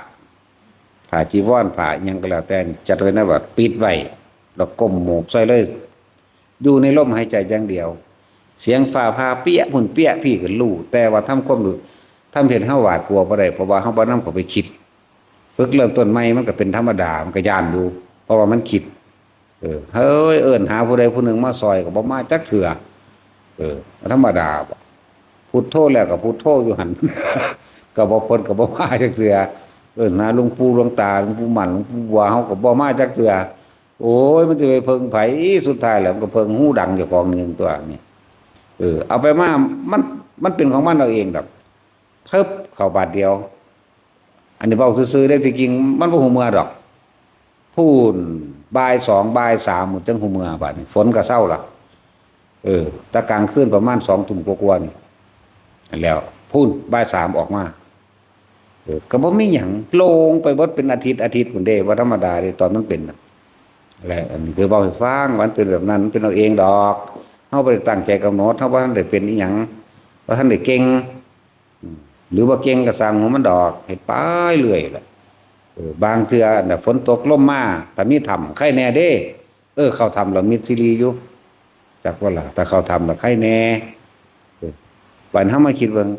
ผ้าจีวร ผ้าอิหยังก็แล้วแต่ จัดไว้ในบาตร ปิดไว้ แล้วก้มหมอบใส่เลย อยู่ในลมหายใจอย่างเดียว เสียงฟ้าผ่าเปี้ยพุ่นเปี้ยพี้ก็ฮู้ แต่ว่าทำความรู้ ทำเฮ็ดเฮาหวาดกลัวบ่ได้ เพราะว่าเฮาบ่นำเข้าไปคิด ฝึกเริ่มต้นใหม่มันก็เป็นธรรมดา มันก็ย้านอยู่ เพราะว่ามันคิด เออ เฮ้ย เอิ้นหาผู้ใดผู้หนึ่งมาซอยก็บ่มาจักเทื่อ เออ ธรรมดาบ่ พุทโธแล้วก็พุทโธอยู่หั่น ก็บ่ เพิ่นก็บ่มาจักเทื่อ เอิ้นหาหลวงปู่หลวงตา หลวงปู่หมั้น หลวงปู่บัว เฮาก็บ่มาจักเทื่อ โอ้ย มันสิไปเพิ่งไผ สุดท้ายแล้วมันก็เพิ่งฮูดังเจ้าของหนึ่งตัวนี่ เออ เอาไปมา มัน มันเป็นของมันเอาเองดอก เพิบเข้าบาดเดียว อันนี้เว้าซื่อๆเด้ ที่จริงมันบ่ฮู้เมื่อดอก พู้น บ่ายสอง บ่ายสาม จั่งฮู้เมื่อ บาดนี้ฝนก็เซาละ เออ แต่กลางคืนประมาณสองทุ่มกว่าๆนี่ แล้ว พู้น บ่ายสามออกมา เออ ก็บ่มีหยัง โล่งไปเบิดเป็นอาทิตย์ อาทิตย์พุ้นเด้ บ่ธรรมดาเด้ ตอนมันเป็นน่ะ และอันนี้คือเว้าให้ฟัง มันเป็นแบบนั้น มันเป็นเอาเองดอก เฮาบ่ได้ตั้งใจกำหนด เฮาบ่ทันได้เป็นอิหยัง บ่ทันได้เก่ง อืม หรือว่าเก่งก็ซ่างหัวมันดอก เฮ็ดไปเรื่อยแหละ เออ บางเทื่อน่ะฝนตกลมมา ถ้ามีถ้ำ ไคแน่เด้ เออ เข้าถ้ำแล้วมิดซีรีอยู่ จักว่าล่ะ ถ้าเข้าถ้ำแล้วไคแน่ เออ บัดเฮามาคิดเบิ่ง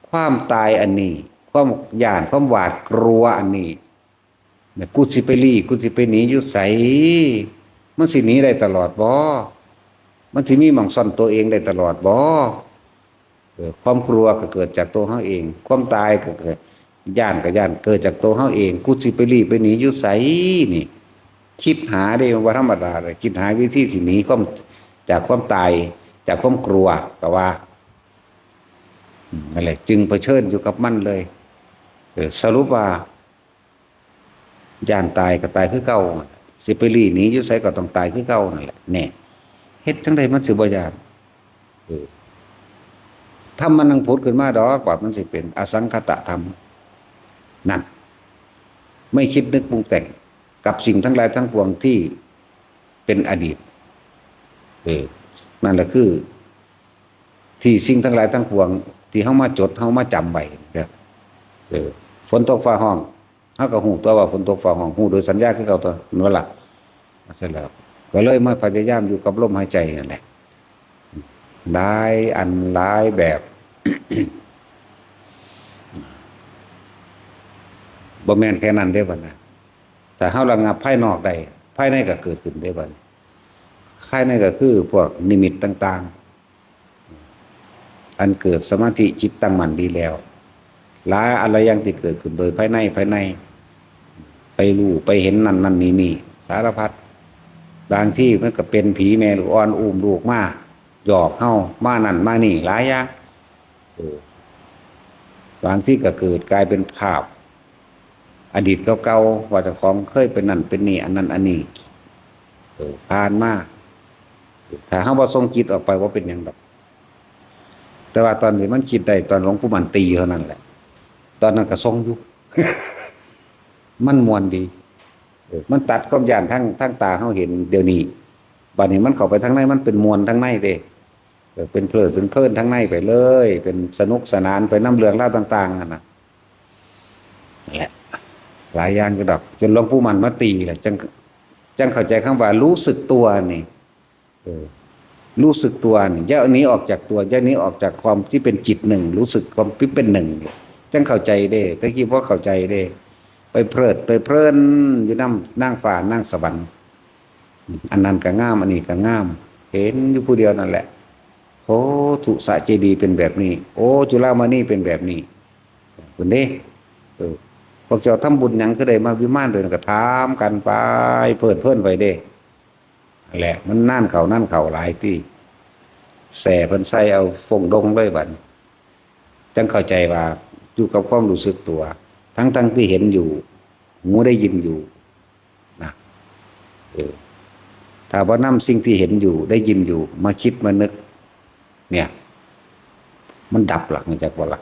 ความตายอันนี้ ความย้าน ความหวาดกลัวอันนี้ เนี่ย กูสิไปลี้ กูสิไปหนีอยู่ไส มันสิหนีได้ตลอดบ่ มันสิมีหม่องซ่อนตัวเองได้ตลอดบ่ เออ ความกลัวก็เกิดจากตัวเฮาเอง ความตายก็เกิด ย้านก็ย้าน เกิดจากตัวเฮาเอง กูสิไปลี้ไปหนีอยู่ไสนี่ คิดหาเด้ มันบ่ธรรมดาเลย คิดหาวิธีสิหนีความ จากความตาย จากความกลัว ก็ว่า อืม นั่นแหละ จึงเผชิญอยู่กับมันเลย เออ สรุปว่า ย้านตายก็ตายคือเก่า สิไปลี้หนีอยู่ไสก็ต้องตายคือเก่านั่นแหละ แน่ เฮ็ดจั่งใดมันสิบ่ย้าน เออ ธรรมมันจั่งผุดขึ้นมาดอก ว่ามันสิเป็นอสังขตธรรม นั่น ไม่คิดนึกปรุงแต่งกับสิ่งทั้งหลายทั้งปวงที่เป็นอดีต เออ นั่นแหละคือ ที่สิ่งทั้งหลายทั้งปวง ที่เฮามาจด เฮามาจำไว้เนี่ย เออ ฝนตกฟ้าฮ้อง เฮาก็ฮู้ตัวว่าฝนตกฟ้าฮ้อง ฮู้โดยสัญญาคือเก่าตัว แม่นบ่ล่ะ? เสร็จแล้ว ก็เลยมาพยายามอยู่กับลมหายใจนั่นแหละ หลายอันหลายแบบ บ่แม่นแค่นั้นเด้บัดนะ ถ้าเฮาระงับภายนอกได้ ภายในก็เกิดขึ้นเด้บัดนี้ ภายในก็คือพวกนิมิตต่างๆ อันเกิดสมาธิจิตตั้งมั่นดีแล้ว หลายอะไรอย่างที่เกิดขึ้นโดยภายใน ภายใน ไปรู้ไปเห็นนั่นนั่นนี่นี่ สารพัด บางทีมันก็เป็นผีแม่ลูกอ่อนอุ้มลูกมา หยอกเฮา มานั่นมานี่ หลายอย่าง เออ บางทีก็เกิดกลายเป็นภาพ อดีตเก่าๆ ว่าเจ้าของเคยเป็นนั่นเป็นนี่ อันนั้นอันนี้ เออ ผ่านมา ถ้าเฮาบ่ส่งจิตออกไป บ่เป็นหยังดอก แต่ว่าตอนที่มันคิดได้ ตอนหลวงปู่มั่นตีเท่านั้นแหละ ตอนนั้นก็ส่งอยู่ มันม่วนดี เออ มันตัดความย้านทาง ทางตาเฮาเห็นเดี๋ยวนี้ บัดนี้มันเข้าไปทางใน มันเป็นม่วนทางในเด้ เออ เป็นเพลิดเป็นเพลินทางในไปเลย เป็นสนุกสนานไปนำเรื่องราวต่างๆ หั่นน่ะ นั่นแหละ หลายอย่างอยู่ดอก จนหลวงปู่มั่นมาตีแหละ จั่ง จั่งเข้าใจคำว่ารู้สึกตัวนี่ เออ รู้สึกตัวนี่ อย่าหนีออกจากตัว อย่าหนีออกจากความที่เป็นจิตหนึ่ง รู้สึกความที่เป็นหนึ่งนี่ จั่งเข้าใจเด้ แต่กี้บ่เข้าใจเด้ ไปเพลิดไปเพลินอยู่นำนางฟ้านางสวรรค์ อันนั้นก็งาม อันนี้ก็งาม เห็นอยู่ผู้เดียวนั่นแหละ โอ้ สุสะเจดีย์เป็นแบบนี้ โอ้ จุฬามณีเป็นแบบนี้ เพิ่นเด้ เออ พวกเจ้าทำบุญหยังคือได้มาวิมานโดยนั้น ก็ถามกันไป เพลิดเพลินไปเด้ นั่นแหละ มันนานเข้า นานเข้าหลายปี แซ่เพิ่นใส่เอาฟงดงเลยบัดนี้ จั่งเข้าใจว่าอยู่กับความรู้สึกตัว ทั้งๆ ที่เห็นอยู่ หูได้ยินอยู่ นะ เออ ถ้าบ่นำสิ่งที่เห็นอยู่ ได้ยินอยู่ มาคิดมานึก เนี่ย มันดับละ รู้จักบ่ล่ะ?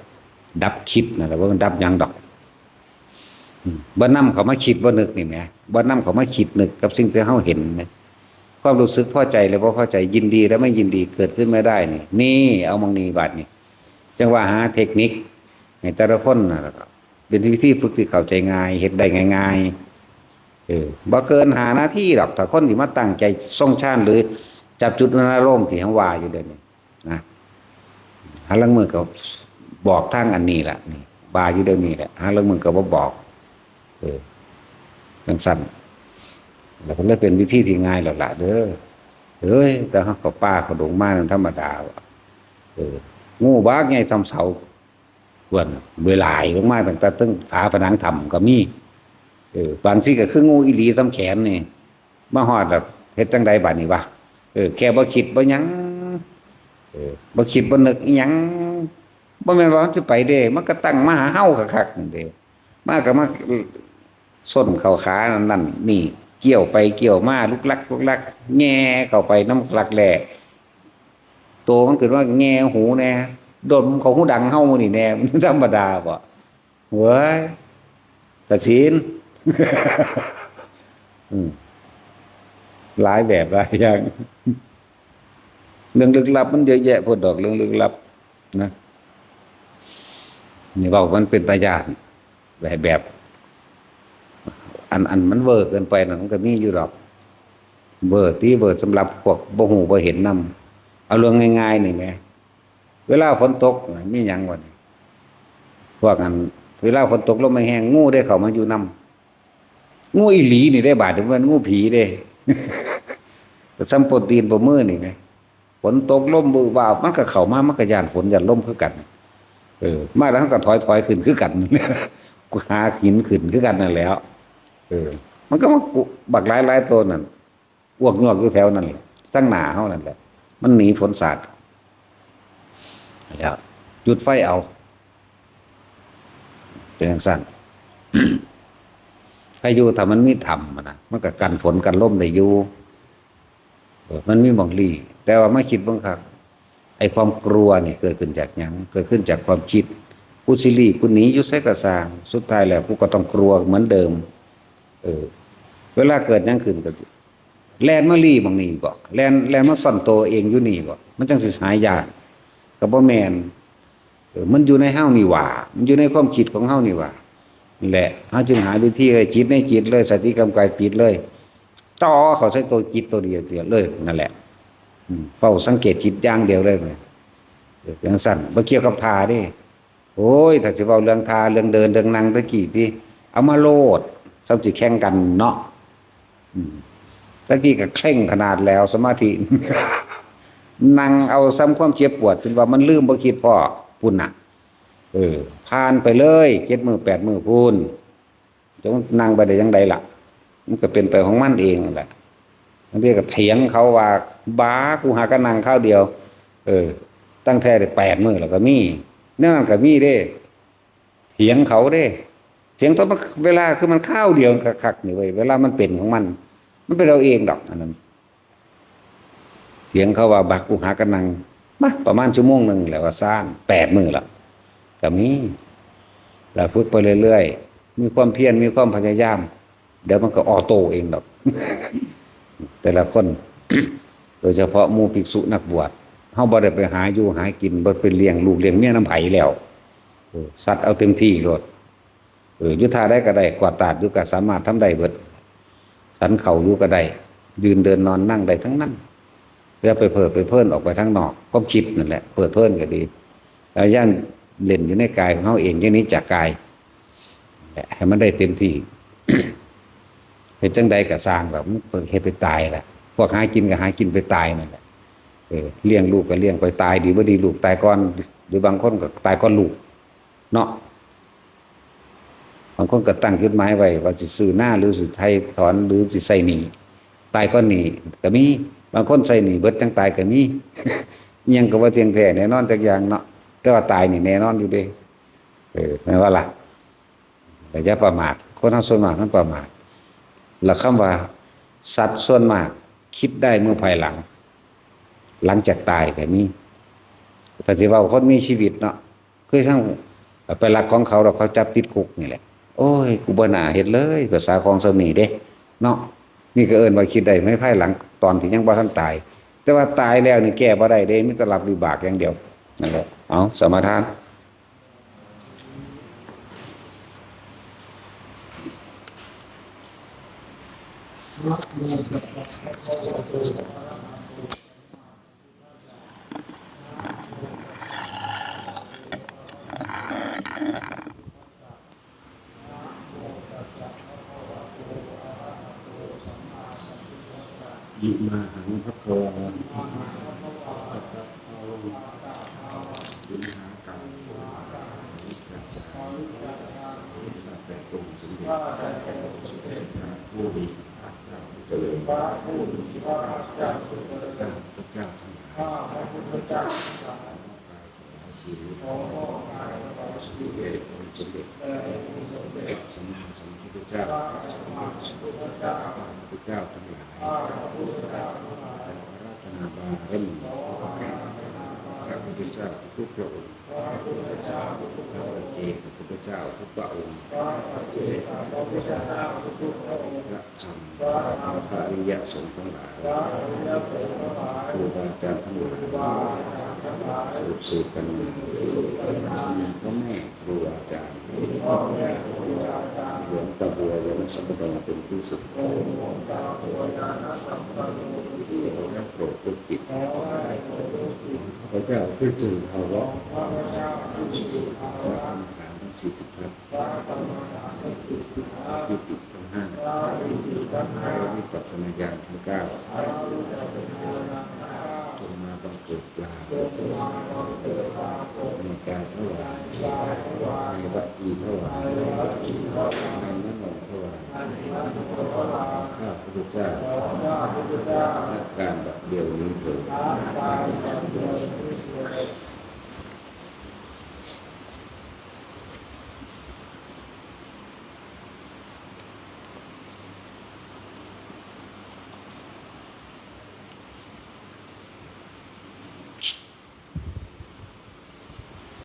ดับคิดนั่นแหละ ว่ามันดับหยังดอก อืม บ่นำเข้ามาคิดบ่นึกนี่แหม บ่นำเข้ามาคิดนึกกับสิ่งที่เฮาเห็นแหม ความรู้สึกพอใจและบ่พอใจ ยินดีและไม่ยินดี เกิดขึ้นมาได้นี่ นี่ เอาหม่องนี้บาดนี้ จั่งว่าหาเทคนิคให้แต่ละคนน่ะ แล้วก็เป็นวิธีฝึกที่เข้าใจง่าย เฮ็ดได้ง่ายๆ เออ บ่เกินห้านาทีดอก ถ้าคนที่มาตั้งใจทรงฌาน หรือจับจุดอารมณ์ที่เฮาว่าอยู่เดี๋ยวนี้นะ หาลางมื้อก็บอกทางอันนี้ล่ะ นี่ ว่าอยู่เดี๋ยวนี้แหละ หาลางมื้อก็บ่บอก เออ จั่งซั่น แล้วก็เลยเป็นวิธีที่ง่ายแล้วล่ะเด้อ เอ้ย แต่เฮาเข้าป่าเข้าดงมานั่นธรรมดาว่ะ เออ งูบักใหญ่ส่ำเสา ควร โดยหลายลงมาตั้งแต่เทิงฝาผนังถ้ำก็มี เออ บางทีก็คืองูอีหลีส่ำแขนนี่ มาฮอดแล้วเฮ็ดจั่งใดบาดนี้วะ เออ แค่บ่คิดบ่หยัง เออ บ่คิดบ่นึกอิหยัง บ่แม่นว่ามันสิไปเด้ มันก็ตั้งมาหาเฮาคักๆนั่นเด้ มาก็มาส้นเข้าขานั่นนี่ เกี่ยวไปเกี่ยวมาลุกลักลุกลัก แหย่เข้าไปนำรักแร้ โตมันขึ้นมาแหย่หูแหน่ ดมเข้าหูดังเฮานี่แหน่ มันธรรมดาบ่ เว้ย ตัดสิน อืม หลายแบบหลายอย่าง เรื่องลึกลับมันเยอะแยะโพดดอก เรื่องลึกลับนะ นี่เว้ามันเป็นตาย้าน แบบ แบบ อัน อันมันเวอร์เกินไปนั่นมันก็มีอยู่ดอก เวอร์ติ เวอร์สำหรับพวกบ่ฮู้บ่เห็นนำ เอาเรื่องง่ายๆนี่แหม เวลาฝนตกน่ะ มีหยังวะนี่ พวกอัน เวลาฝนตกลมแฮงๆ งูได้เข้ามาอยู่นำ งูอีหลีนี่ได้บาด บ่แม่นงูผีเด้ ซ้ำปนตีนปะมือนี่แหม ฝนตกลมวืบวาบ มันก็เข้ามา มันก็ย้านฝนย้านลมคือกัน เออ มาแล้วมันก็ถอยๆ ขึ้นคือกัน หาหินขึ้นคือกันนั่นแหล้ว เออ มันก็มากุ บักหลายๆ ตัวนั่น อ้วกยวกอยู่แถวนั่นแหละ ทั้งหน้าเฮานั่นแหละ มันหนีฝนสาด แล้วจุดไฟเอา เป็นจั่งซั่น พายุถ้ามันมีถ้ำอะนะ มันก็กันฝนกันลมได้อยู่ เออ มันมีหม่องลี้ แต่ว่ามาคิดเบิ่งคัก ไอ้ความกลัวนี่เกิดขึ้นจากหยัง เกิดขึ้นจากความคิด กูสิลี้ กูหนีอยู่ไสก็ซ่าง สุดท้ายแล้วกูก็ต้องกลัวเหมือนเดิม เออ เวลาเกิดหยังขึ้นก็สิ แล่นมาลี้หม่องนี้บ่ แล่น แล่นมาซ่อนตัวเองอยู่นี่บ่ มันจั่งสิหายย้าน ก็บ่แม่น เออ มันอยู่ในเฮานี่หว่า มันอยู่ในความคิดของเฮานี่หว่า นี่แหละ เฮาจึงหาวิธีเลย จิตในจิตเลย สติกำกับจิตเลย ต่อเข้าใส่ตัวจิตตัวเดียวเลย นั่นแหละ อืม เฝ้าสังเกตจิตอย่างเดียวเลย เออ จั่งซั้น บ่เกี่ยวกับท่าเด้ โอ้ย ถ้าสิเว้าเรื่องท่า เรื่องเดิน เรื่องนั่งตะกี้ติ เอามาโลด ส่ำสิแข่งกันเนาะ อืม ตะกี้ก็เคร่งขนาดแล้ว สมาธิ นั่งเอาส่ำความเจ็บปวด จนว่ามันลืมบ่คิดพ้อ พุ้นน่ะ เออ ผ่านไปเลย เจ็ดมื้อ แปดมื้อพุ้น จักนั่งไปได้จั่งใดล่ะ มันก็เป็นไปของมันเองนั่นแหละ บางทีก็เถียงเขาว่า "บ้า กูหาก็นั่งคราวเดียว" เออ ตั้งแต่ได้แปดมื้อแล้วก็มี แนวนั้นก็มีเด้ เถียงเขาเด้ เถียงตอนมัน เวลาคือมันคราวเดียวคักๆ นี่เว้ย เวลามันเป็นของมัน มันเป็นเอาเองดอก อันนั้น เถียงเขาว่า "บัก กูหาก็นั่ง" มา ประมาณชั่วโมงหนึ่งแหละ ว่าซ่าน แปดมื้อละ ก็มี แล้วฝึกไปเรื่อยๆ มีความเพียร มีความพยายาม เดี๋ยวมันก็ออโต้เองดอก แต่ละคน โดยเฉพาะหมู่ภิกษุนักบวช เฮาบ่ได้ไปหาอยู่หากิน บ่ไปเลี้ยงลูกเลี้ยงเมียนำไผแล้ว เออ สัตว์เอาเต็มที่โลด เออ อยู่ท่าใดก็ได้ กวาดตาดอยู่ก็สามารถทำได้เบิด ฉันข้าวอยู่ก็ได้ ยืนเดินนอนนั่งได้ทั้งนั้น อย่าไปเพลิดไปเพลินออกไปทางนอก ความคิดนั่นแหละ เพลิดเพลินก็ดี แล้วย่านเล่นอยู่ในกายของเฮาเอง อย่าหนีจากกาย แหละ ให้มันได้เต็มที่ เฮ็ดจั่งใดก็ซ่างดอก มันเฮ็ดไปตายแหละ พวกหากินก็หากินไปตายนั่นแหละ เออ เลี้ยงลูกก็เลี้ยงไปตาย ดีบ่ดีลูกตายก่อน หรือบางคนก็ตายก่อนลูก เนาะ บางคนก็ตั้งจุดหมายไว้ว่าสิซื้อนา หรือสิไถ่ถอน หรือสิใช้หนี้ ตายก่อนหนี้ก็มี บางคนใช้หนี้เบิดจั่งตายก็มี อิหยังก็บ่เที่ยงแท้แน่นอนจักอย่างเนาะ แต่ว่าตายนี่แน่นอนอยู่เด้ เออ แม่นบ่ล่ะ ก็อย่าประมาท คนเฮาส่วนมากมันประมาท แล้วคำว่าสัตว์ส่วนมากคิดได้เมื่อภายหลัง หลังจากตายก็มี ถ้าสิเว้าคนมีชีวิตเนาะ คือทั้งไปลักของเขาแล้วเขาจับติดคุกนี่แหละ โอ้ย กูบ่น่าเฮ็ดเลย ภาษาของส่ำนี้เด้ เนาะ นี่ก็เอิ้นว่าคิดได้ในภายหลัง ตอนที่ยังบ่ทันตาย แต่ว่าตายแล้วนี่แก้บ่ได้เด้ มีแต่รับวิบากอย่างเดียว นั่นแหละ เอา สมาทาน อิมาหังภะคะวา ตะทะภะวา วิหากัง จักสา ข้าแต่องค์สมเด็จพระผู้มีพระภาคเจ้าผู้เจริญ พระพุทธเจ้าทั้งหลาย ข้าพระพุทธเจ้าทั้งหลาย ขอมอบกายถวายชีวิต ขอมอบกายถวายชีวิต แด่องค์สมเด็จ แด่องค์สมเด็จ พระสัมมาสัมพุทธเจ้า พระสัมมาสัมพุทธเจ้า ข้าพระพุทธเจ้าทั้งหลาย ข้าพระพุทธเจ้าทั้งหลาย ขออาราธนาบารมี ขออาราธนาบารมี พระพุทธเจ้าทุกๆพระองค์ พระปัจเจกพุทธเจ้าทุกพระองค์ พระธรรม พระอริยสงฆ์ทั้งหลาย ครูบาอาจารย์ทั้งหลาย สืบสืบกันมา มีพ่อแม่ครูอาจารย์ หลวงตาบัว ยานสัมปันโน เป็นที่สุด ขอได้โปรดยกจิต ข้าพเจ้าผู้เจริญภาวะ พระกรรมฐานทั้งสี่สิบทัศน์ พระกรรมฐานทั้งสี่สิบทัศน์ ปีติทั้งห้า พระปีติทั้งห้า พระวิปัสสนาญาณทั้งเก้า พระวิปัสสนาญาณทั้งเก้า จงมาบังเกิดปรากฏ จงมาบังเกิดปรากฏ ในกายถวาย ในกายถวาย ในวจีถวาย ในวจีถวาย ในมโนถวาย ในมโนถวาย ข้าพระพุทธเจ้า ข้าพระพุทธเจ้า ณ การบัดเดี๋ยวนี้เถิด ณ การบัดเดี๋ยวนี้